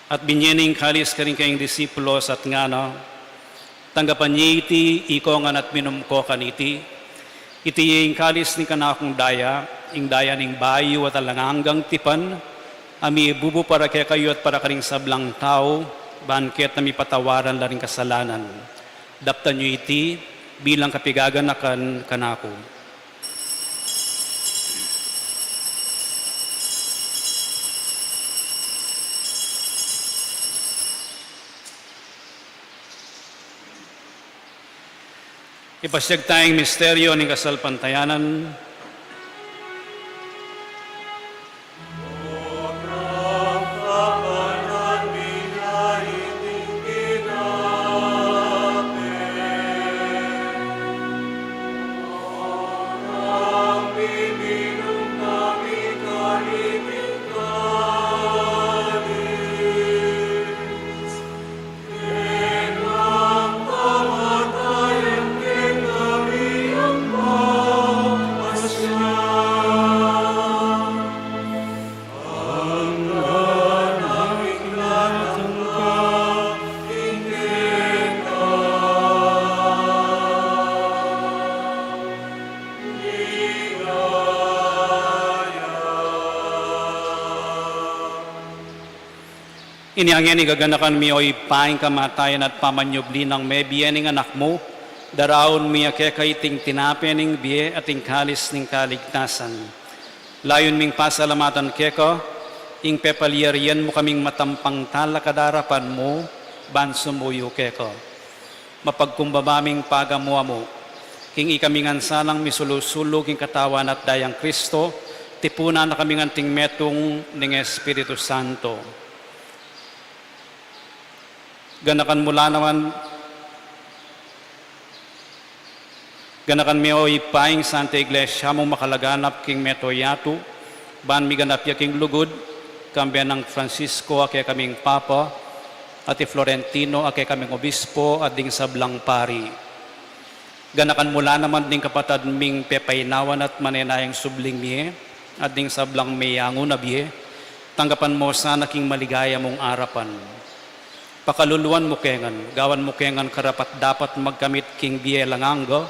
at binye ne ing kalis karing kayang disipulos at ngana: Tanggapan ye iti ikongan at minum ko kaniti. Iti ya ing kalis ning kanakung daya, ing daya ning bayu at alang anggang tipan, a mibubu para kekayu at para karing sablang tau, ban keta mipatawaran la ring kasalanan. Daptan yu iti bilang kapigaganakan kanaku. Ipasyag taya ing misteryo ning kasalpantayanan. Inya ngeni gaganakan mi, o Ibpa, ing kamatayan at pamanyubli nang mebie ning Anak mu, daraun mi keka iting tinape ning bie at ing kalis ning kaligtasan. Layun ming pasalamatan keka ing pepalyarian mu kaming matampang talakad arapan mu ban sumuyu keka. Mapagkumbaba ming pagamu-amu king ikami ngan sanang misulu-sulu king katawan at dayang Kristo, tipunan na kami ngan anting metung ning Espiritu Santo. Ganakan mu la naman, ganakan me, o Ibpa, ing Santa Iglesia mung makalaganap king mabilug a yatu, ban miganap ya king lugud, kambe nang Francisco a kekaming Papa, at i Florentino a kekaming Obispo, at ding sablang pari. Ganakan mu la naman ding kapatad ming pepainawan at manenayang subling mie, at ding sablang meyangu na bie, tanggapan mu sana king maligaya mung arapan. Pakaluluan mu ke ngan, gawan mu ke ngan karapat-dapat magkamit king bie alang angga,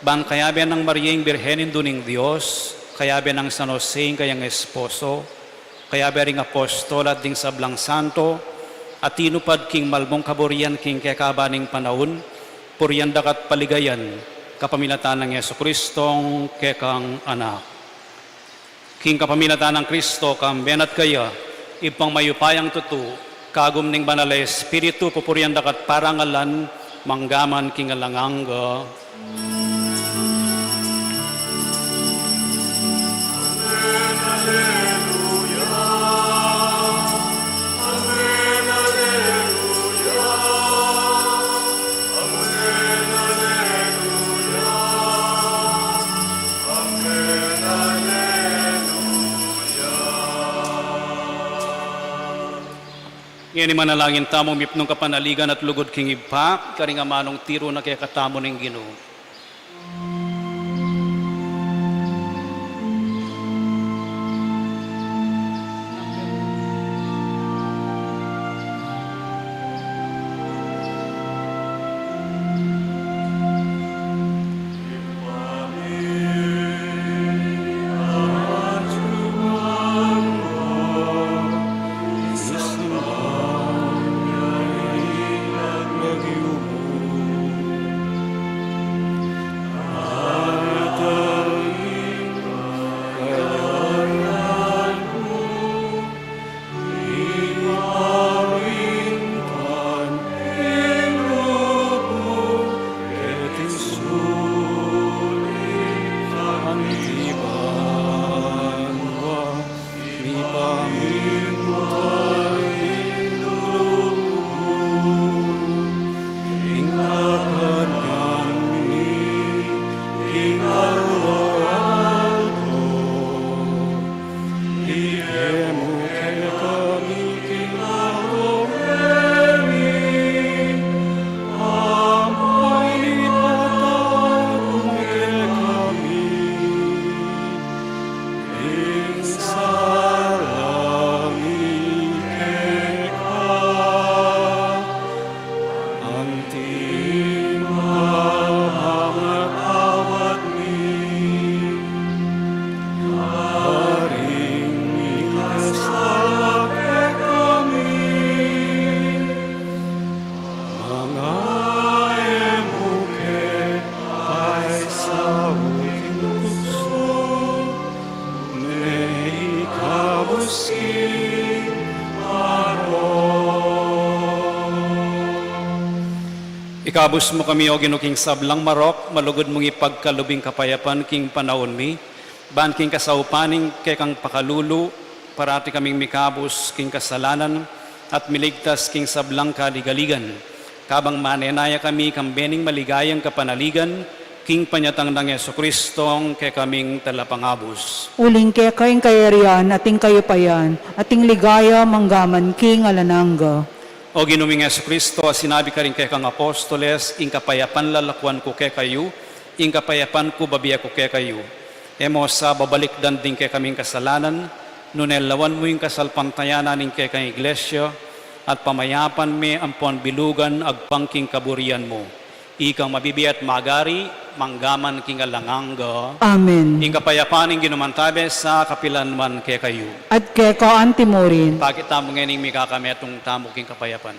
ban kayabe nang Maria ing Birhen Indu ning Dios, kayabe nang San Jose ing kayang esposo, kayabe ring apostol at ding sablang santo, a tinupad king malmung kaburian king kekaban ning panaun, purian da ka at paligayan, kapamilatan nang Jesucristong kekang Anak. King kapamilatan nang Kristo, kambe na at kaya, Ibpang mayupayang tutu, kagum ning Banal a Espiritu, pupurian da ka at parangalan, mangga man king alang angga. Ngeni manalangin tamu, mipnung kapanaligan at lugud king Ibpa, karing amanung tiru na kekatamu ning Ginu. Ikabus mu kami, O Ginu, king sablang marok, malugud mung ipagkalub ing kapayapan king panaun mi, ban king kasaupan ning kekang pakalulu, parati kaming mikabus king kasalanan, at miligtas king sablang kaligaligan. Kabang manenaya kami kambe ning maligayang kapanaligan, king panyatang nang Jesucristong kekaming talapangabus. Uling keka ing kayarian, at ing kayupayan, at ing ligaya, manggaman king alang angga. O Ginu ming Jesucristo, a sinabi karing kekang apostoles, ing kapayapan lalakuan ku kekayu, ing kapayapan ku bibie ku kekayu. E mu sa babalikdan ding kekaming kasalanan, nune lawan mu ing kasalpantayanan ning kekang Iglesia, at pamayapan me ampon bilugan agpang king kaburian mu. Ikang mabibie at magari, manggaman king alang angga. Amen. Ing kapayapan ning Ginu mantabe sa kapilan man kekayu. At keka antimurin. Pakit tamu ngening mikakametung tamu king kapayapan.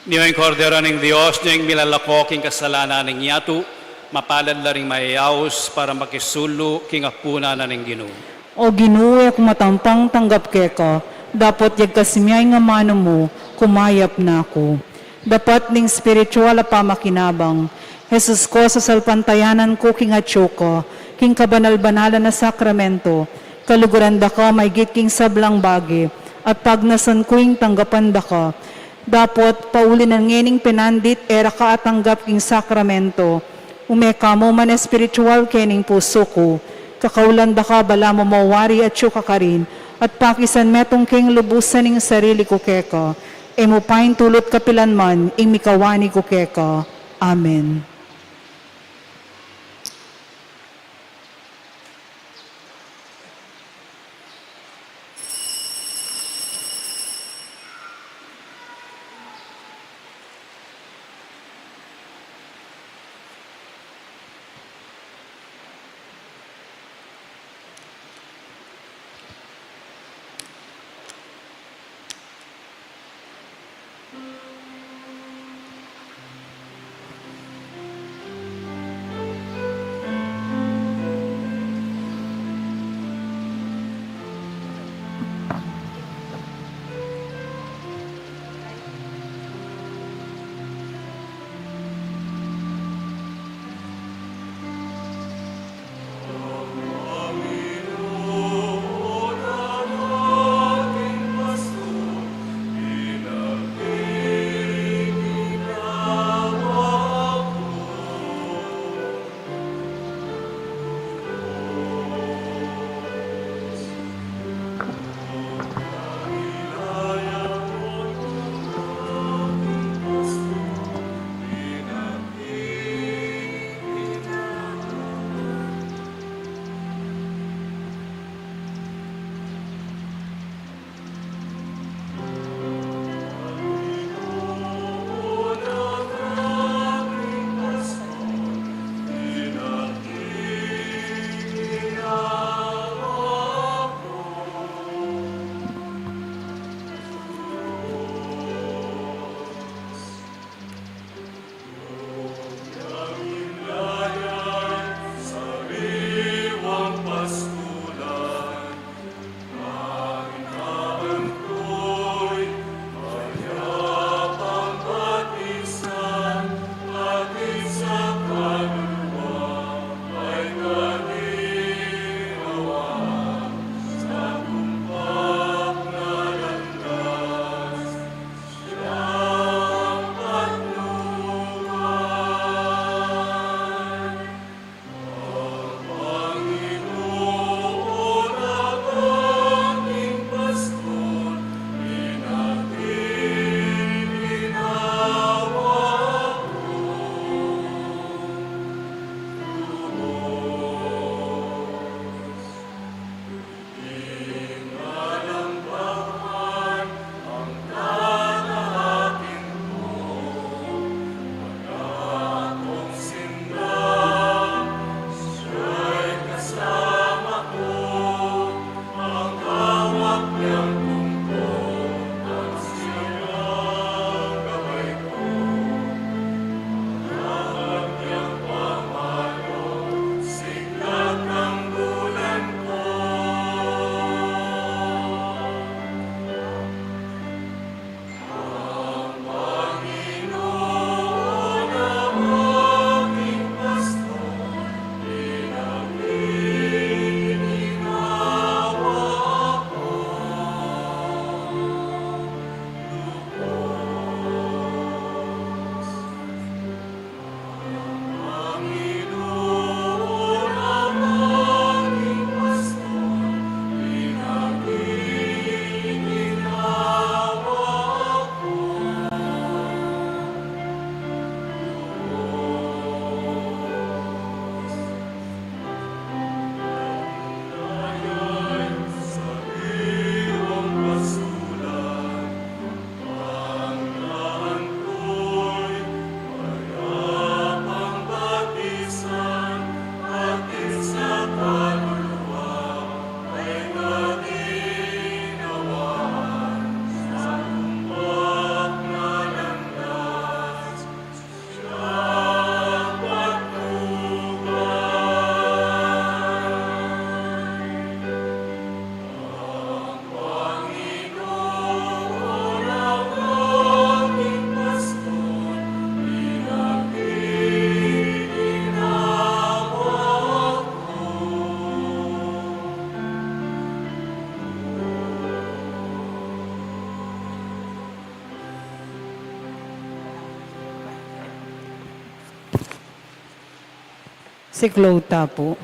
Ini ing Kordero ning Dios, ini ing milalako king kasalanan ning yatu. Mapalad la ring mayayaus para makisulu king apunan na ning Ginu. O Ginu, e ku matampang tanggap keka, dapot yagkas mu ing amanu mu, kumayap na ku. Dapat ning espiritual a pamakinabang, Jesus ku, sasalpantayanan ku king atyu ka, king kabanal-banalan a sakramento, kaluguran da ka maigit king sablang bage, at pagnasan ku ing tanggapan da ka. Dapot, pauli na ngening penandit e ra ka atanggap king sakramento, ume ka mu man espiritual kening pusu ku, kakaulan da ka balamu mawari atyu ka karin, at pakisan metung keng lubusan ing sarili ku keka, e mu paintulut kapilan man ing mikawani ku keka. Amen. Siklaud ta pu.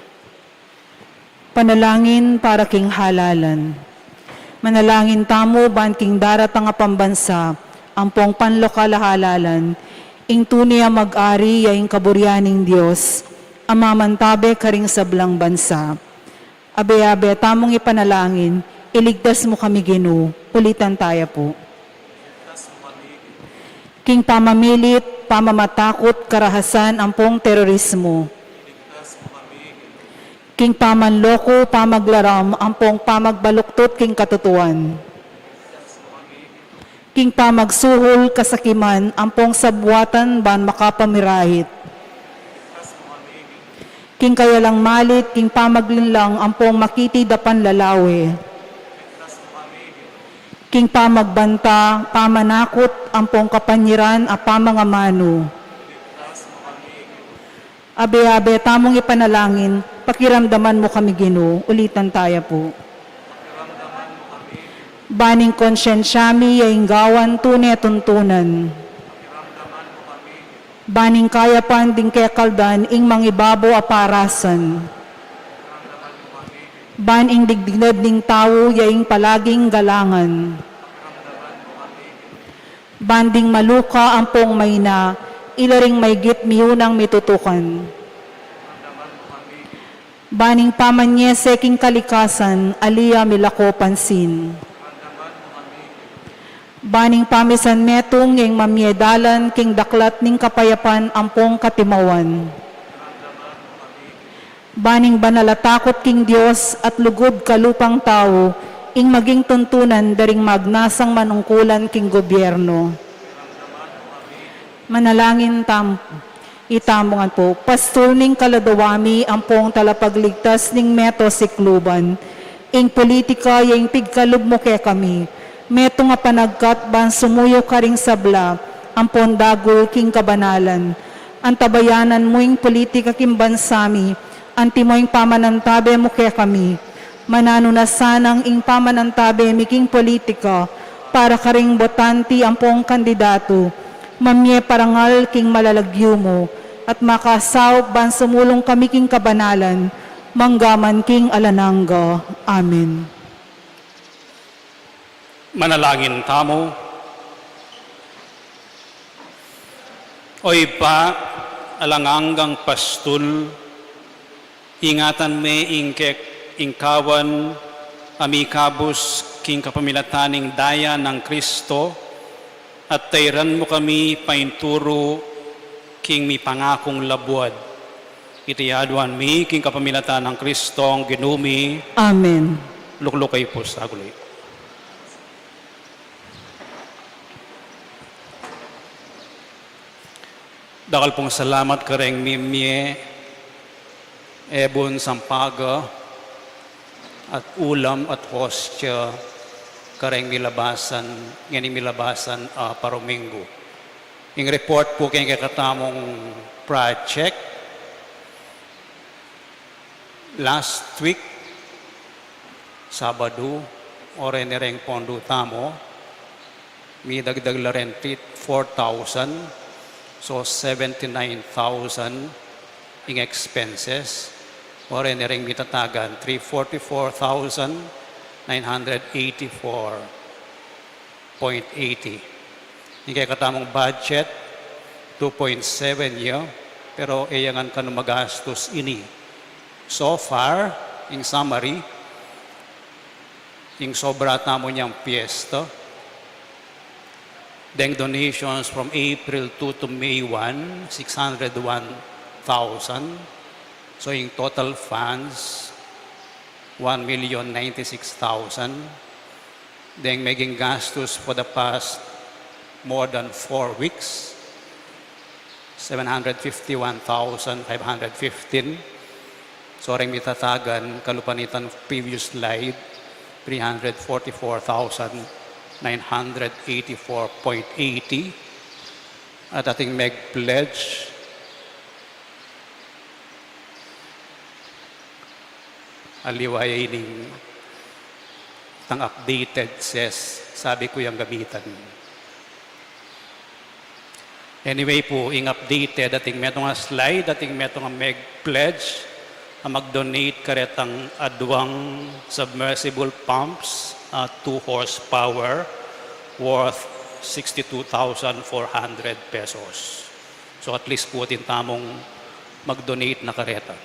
Panalangin para king halalan. Manalangin tamu ban king daratang a pambansa ampong panlokal a halalan, ing tune a mag-ari ya ing kaburian ning Dios a mamantabe karing sablang bansa. Abe-abe tamung ipanalangin, iligtas mu kami Ginu, ulitan taya pu. King pamamilit, pamamatakut, karahasan ampong terorismo. King pamanloko, pamaglaram ampong pamagbaluktut king katutuan. King pamagsuhul, kasakiman ampong sabuatan ban makapamirahit. King kayalang malit, king pamaglinlang ampong makitid a panlalawe. King pamagbanta, pamanakut ampong kapanyiran a pamangamanu. Abe-abe tamung ipanalangin, pakiramdaman mu kami Ginu, ulitan taya pu. Ban ing konsyensya mi ya ing gawan tune tuntunan. Ban ing kayapan ding kekaldan ing mangibabo a parasan. Ban ing dignidad ning tau ya ing palaging galangan. Ban ding maluka ampong maina, ila ring maygit miyunang mitutukan. Ban ing pamanyese king kalikasan, ali ya milako pansin. Ban ing pamisan metung ya ing mamye dalan king daklat ning kapayapan ampong katimawan. Ban ing banal a takut king Dios at lugud kalupang tau, ing maging tuntunan da ring magnasang manungkulan king gobyerno. Manalangin tam-, itamu ngan pu. Pastul ning kaladawa mi ampong talapagligtas ning meto sikluban. Ing politika ya ing pigkalub mu kekami. Metung a panagkat ban sumuyu karing sabla ampon dagul king kabanalan. Antabayanan mu ing politika king bansa mi, antimo ing pamanantabe mu kekami. Mananu na sanang ing pamanantabe mi king politika para karing botante ampong kandidatu mamye parangal king malalagyu mu, at makasaup ban sumulung kami king kabanalan, manggaman king alang angga. Amen. Manalangin tamu. O Ibpa, alang anggang pastul, ingatan me ing kek-, ing kawan a mikabus king kapamilatan ning daya nang Kristo, at tairan mu kami painturu king mipangakung labuad. Iti aduan mi king kapamilatan nang Kristong Ginu mi. Amen. Lukluk kayu pu sa guli. Dakal pung salamat kareng mimie, ebun, sampaga, at ulam at hostia kareng milabasan, ngeni milabasan a parominggu. Ing report pu keng kekatamung project, last week, Sabadu, oreni reng pondu tamu, midagdag la reng four thousand, so seventy-nine thousand ing expenses, oreni reng mitatagan three forty-four thousand nine hundred eighty-four point eighty. Ing kekatamung budget, two point seven ya, pero e ya ngan kanu magastus ini. So far, ing summary, ing sobra tamu inyang piyesta, deng donations from April two to May one, six hundred one thousand. So, ing total funds, one million ninety-six thousand. Deng meging gastus for the past more than four weeks, seven hundred fifty-one thousand five hundred fifteen. So, reng mitatagan, kalupa nitan previous slide, three hundred forty-four thousand nine hundred eighty-four point eighty. At ating meg-pledge, aliwa ya ining tang updated ses, sabi ku yang gamitan. Anyway pu, ing updated, atin metung a slide, atin metung a meg-pledge a mag-donate karetang aduang submersible pumps, ah, two horsepower, worth sixty-two thousand four hundred pesos. So at least pu atin tamung mag-donate na kareta.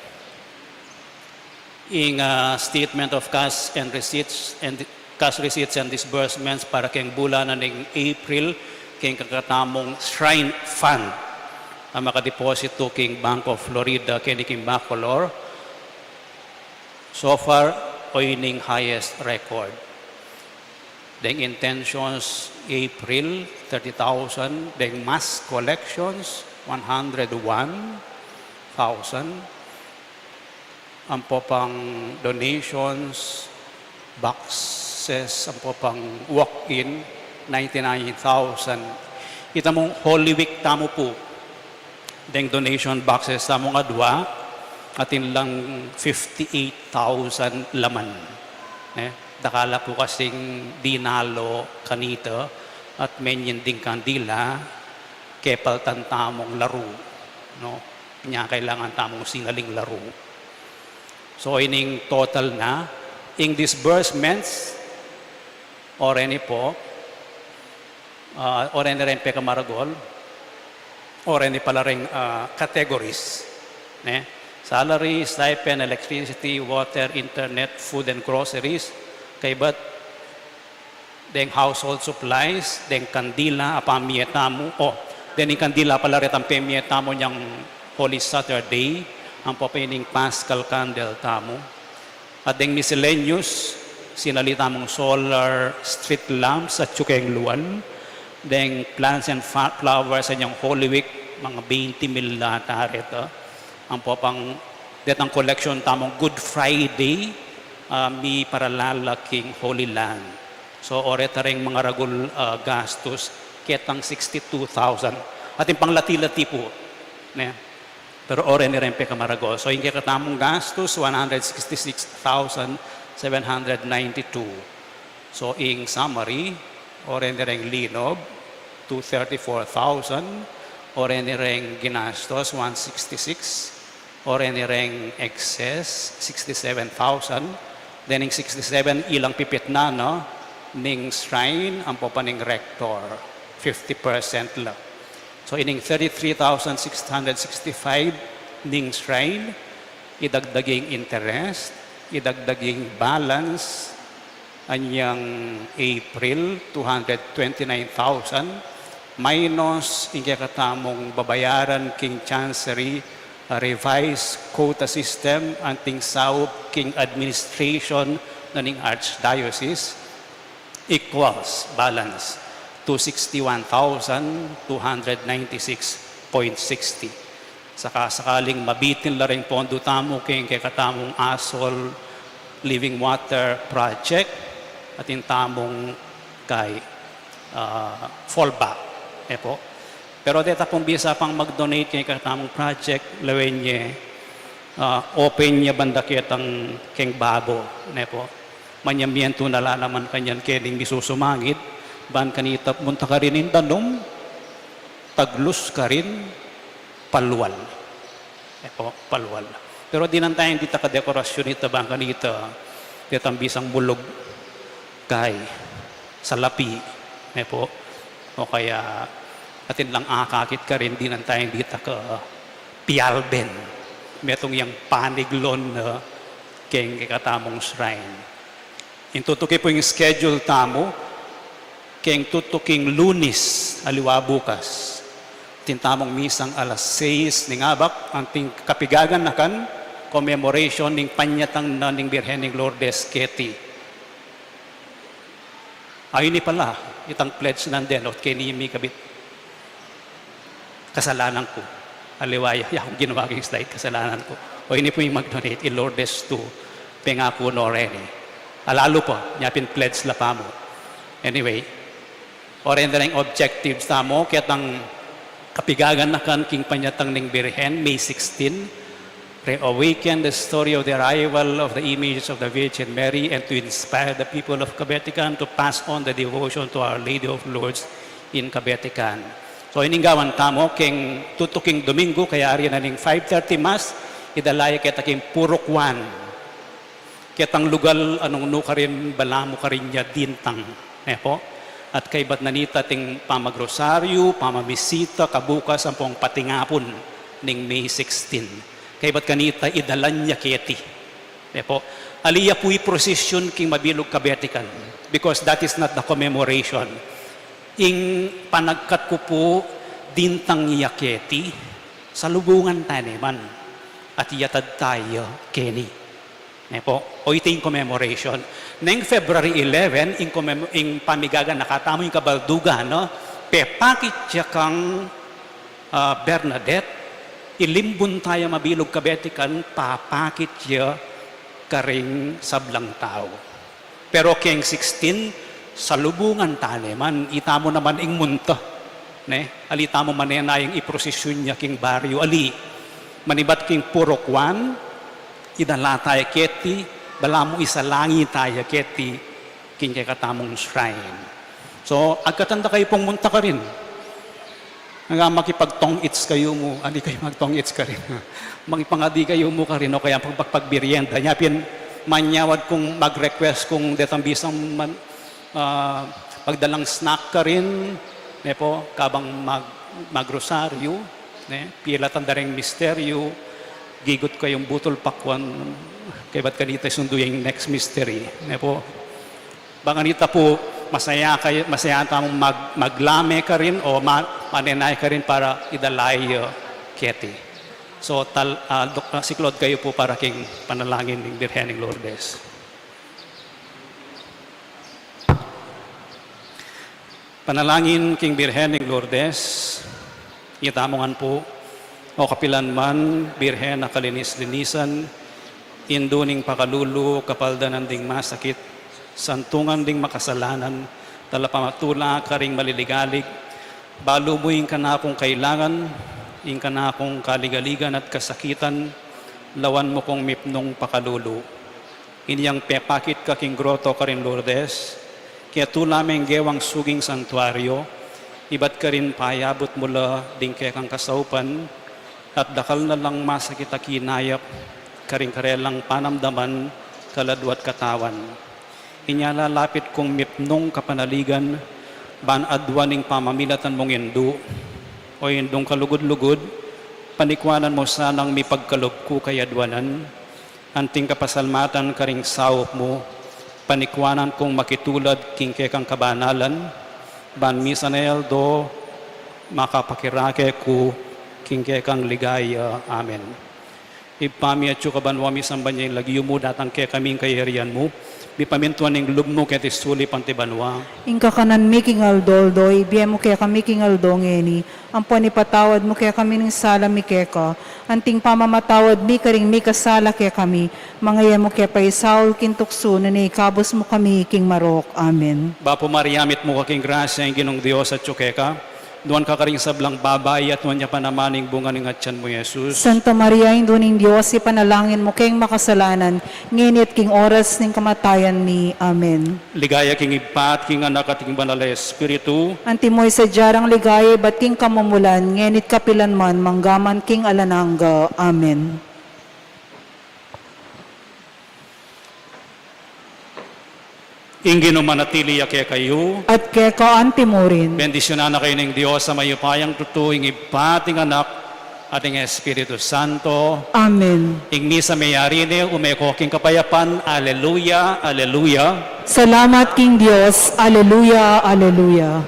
Ing, ah, statement of cash and receipts and cash receipts and disbursements para keng bulan na ning April, keng kekatamung Shrine Fund a makadeposito keng Bank of Florida keni keng Bacolor. So far, o ining highest record. Deng intentions, April, thirty thousand. Deng mass collections, one hundred one thousand. Ampo pang donations, boxes, ampo pang walk-in, ninety-nine thousand. Ita mung Holy Week tamu pu. Deng donation boxes tamung adua, atin lang fifty-eight thousand laman. Ne? Dakal la pu kasing dinalo kanita at menyen ding kandila, kepaltan tamung laru, no? Nya kailangan tamung sinaling laru. So, ining total na, ing disbursements, o reni pu, ah, o reni reng pekamaragul, o reni pala reng, ah, categories, ne? Salary, stipend, electricity, water, internet, food and groceries, kaybat deng household supplies, deng kandila a pamie tamu, o, deng kandila pala retang pemie tamu nyang Holy Saturday, ampo pa ining Paschal candle tamu. At deng miscellaneous, sinali tamung solar street lamps at tsukeng luan, deng plants and fa-, flowers a nyang Holy Week, mga twenty mil la ata reta. Ampo pang detang collection tamung Good Friday, ah, miparalala king Holy Land. So, o reta reng mangaragul, ah, gastus, ketang sixty-two thousand. Atin pang lati-lati pu, ne? Pero o reni reng pekamaragul. So, ing kekatamung gastus, one hundred sixty-six thousand seven hundred ninety-two. So, ing summary, o reni reng linub, two thirty-four thousand, o reni reng ginastos, one sixty-six, o reni reng excess, sixty-seven thousand, then ing sixty-seven ilang pipit na, no, ning shrine, ampo pa ning rector, fifty percent la. So, ining thirty-three thousand six hundred sixty-five ning shrine, idagdag ing interest, idagdag ing balance, anyang April, two hundred twenty-nine thousand, minus ing kekatamung babayaran king Chancery, a revised quota system, anting saup king administration na ning Archdiocese, equals balance two sixty-one thousand two hundred ninety-six point sixty. Saka-sakaling mabitin la ring pondo tamu king kekatamung Asol Living Water Project, atin tamung kay, ah, fallback, e pu. Pero deta pung bisa pang mag-donate king kekatamung project, lawen ye, ah, open ye banda ketang keng babo, ne pu. Manyamientu na la naman kanyan kening misusumangid, ban kanita munta karin ing danum, taglus karin, palual. E pu, palual. Pero dinan taya ing dita kadekorasyun ita ban kanita, detang bisang mulug kay salapi, e pu. O kaya atin lang akakit karin, dinan taya ing dita kapialben. Metung yang paniglon na keng kekatamung shrine. Ing tutuki pu ing schedule tamu, keng tutuking Lunis, aliwa bukas. Atin tamung misang alas sais ning abak, anting kapigaganakan, commemoration ning panyatang na ning Birhen ning Lourdes keti. Ay, ini pala, itang pledge nandin, o keni mikabit. Kasalanan ku. Aliwa ya, ya kung ginawa king slide, kasalanan ku. O ini pu ing mag-donate, i Lourdes two, pengaku no reni. Alalu pa, nya pin pledge la pa mu. Anyway, o reni reng objectives tamu, ketang kapigaganakan king panyatang ning Birhen, May sixteen, reawaken the story of the arrival of the image of the Virgin Mary and to inspire the people of Cabetican to pass on the devotion to Our Lady of Lourdes in Cabetican. So, ining gawan tamu, king tutuking Domingo, kayari na ning five thirty Mass, idala ya keta king Purok Juan. Ketang lugal a nung nu karin, balamu karin ya dintang. Ne pu? At kaybat na nita ating pamagrosaryu, pamamisita, kabukas ampong patingapun ning May sixteen. Kaybat kanita, idala na ya keti. Ne pu? Ali ya pu i procession king mabilug Kabetikan, because that is not the commemoration. Ing panagkat ku pu, dintang ya keti, salubungan tane man, at iyatad taya keni. Ne pu? O iti ing commemoration. Neng February eleven, ing commem-, ing pamigaganaka tamu, ing kabaldugan, no? Pepakit ya kang, ah, Bernadette, ilimbun taya mabilug Kabetikan, papakit ya karing sablang tau. Pero keng sixteen, salubungan tane man, itamu naman ing munta. Ne? Ali tamu manenaya ing iprosesyon ya king baryu, ali. Manibat king Purok Juan, idala taya keti, balamu isalangi taya keti, king kekatamung shrine. So, agkatan da kayu pung munta karin. Nga makipagtong-its kayu mu, adi kayu magtong-its karin. Makipangadi kayu mu karin, o kaya pag-, pag-, pagbiryenda. Nya pin, manyawad kung mag-request kung detang bisang man, ah, pagdalang snack karin, ne pu, kabang mag-, magrosaryu, ne, pilatan da reng misteryu, gigut kayung butul pakwan, kaybat kanita isundu ya ing next mystery, ne pu. Bang kanita pu, masaya kayu, masaya tamung mag-, maglame karin o ma-, manenaya karin para idala ya keti. So, tal-, ah, dok-, ah, siklaud kayu pu para king panalangin ning Birhen ning Lourdes. Panalangin king Birhen ning Lourdes. Itamu ngan pu, o kapilan man, Birhen a kalinis-linisan, Indu ning pakalulu, kapaldanan ding masakit, santungan ding makasalanan, talapamatula karing maliligalig, balu mu ing kanakung kailangan, ing kanakung kaligaligan at kasakitan, lawan mu kung mipnung pakalulu. Inyang pepakit ka king groto karin Lourdes, ketula me ing gewang suging santuario, ibat karin payabut mu la ding kekang kasaupan, at dakal na lang masakit a kinayap karing karelang panamdaman, kaladua at katawan. Inya lalapit kung mipnung kapanaligan, ban aduan ing pamamilatan mung Indu, o Indung kalugud-lugud, panikuanan mu sanang mipagkalub ku kayaduanan, anting kapasalmatan karing saup mu, panikuanan kung makitulad king kekang kabanalan, ban misan a aldo makapakirake ku king kekang ligaya. Amen. Ibpa mi atsu ka banua, misamban ya ing lagyu mu, datang kekami ing kayarian mu, mipamintuan ing lub mu keti sulip anti banua. Ing kakanan mi king aldo-aldo, ibie mu kekami king aldo ngeni, ampon ipatawad mu kekami ning sala mi keka, anting pamamatawad mi karing mikasala kekami, manga e mu ke paisaul king tuksu, nune ikabus mu kami king marok. Amen. Bapu Maria, mitmu ka king grasya, ing Ginung Dios atsu keka, nuan ka karing sablang babai, at nuan ya pa naman ing bunga ning atian mu, Jesus. Santa Maria, Indu ning Dios, ipanalangin mu keng makasalanan, ngeni at king oras ning kamatayan mi. Amen. Ligaya king Ibpa, at king Anak, at king Banal a Espiritu. Antimo ing sadya rang ligaya ibat king kamumulan, ngeni at kapilan man, mangga man king alang angga. Amen. Ing Ginu manatili ya kekayu. At keka anti murin. Bendisyunan na kayu ning Dios a mayupayang tutu, ing Ibpa, at ing Anak, at ing Espiritu Santo. Amen. Ing misa meyari ne, ume ko king kapayapan. Aleluya, aleluya. Salamat king Dios. Aleluya, aleluya.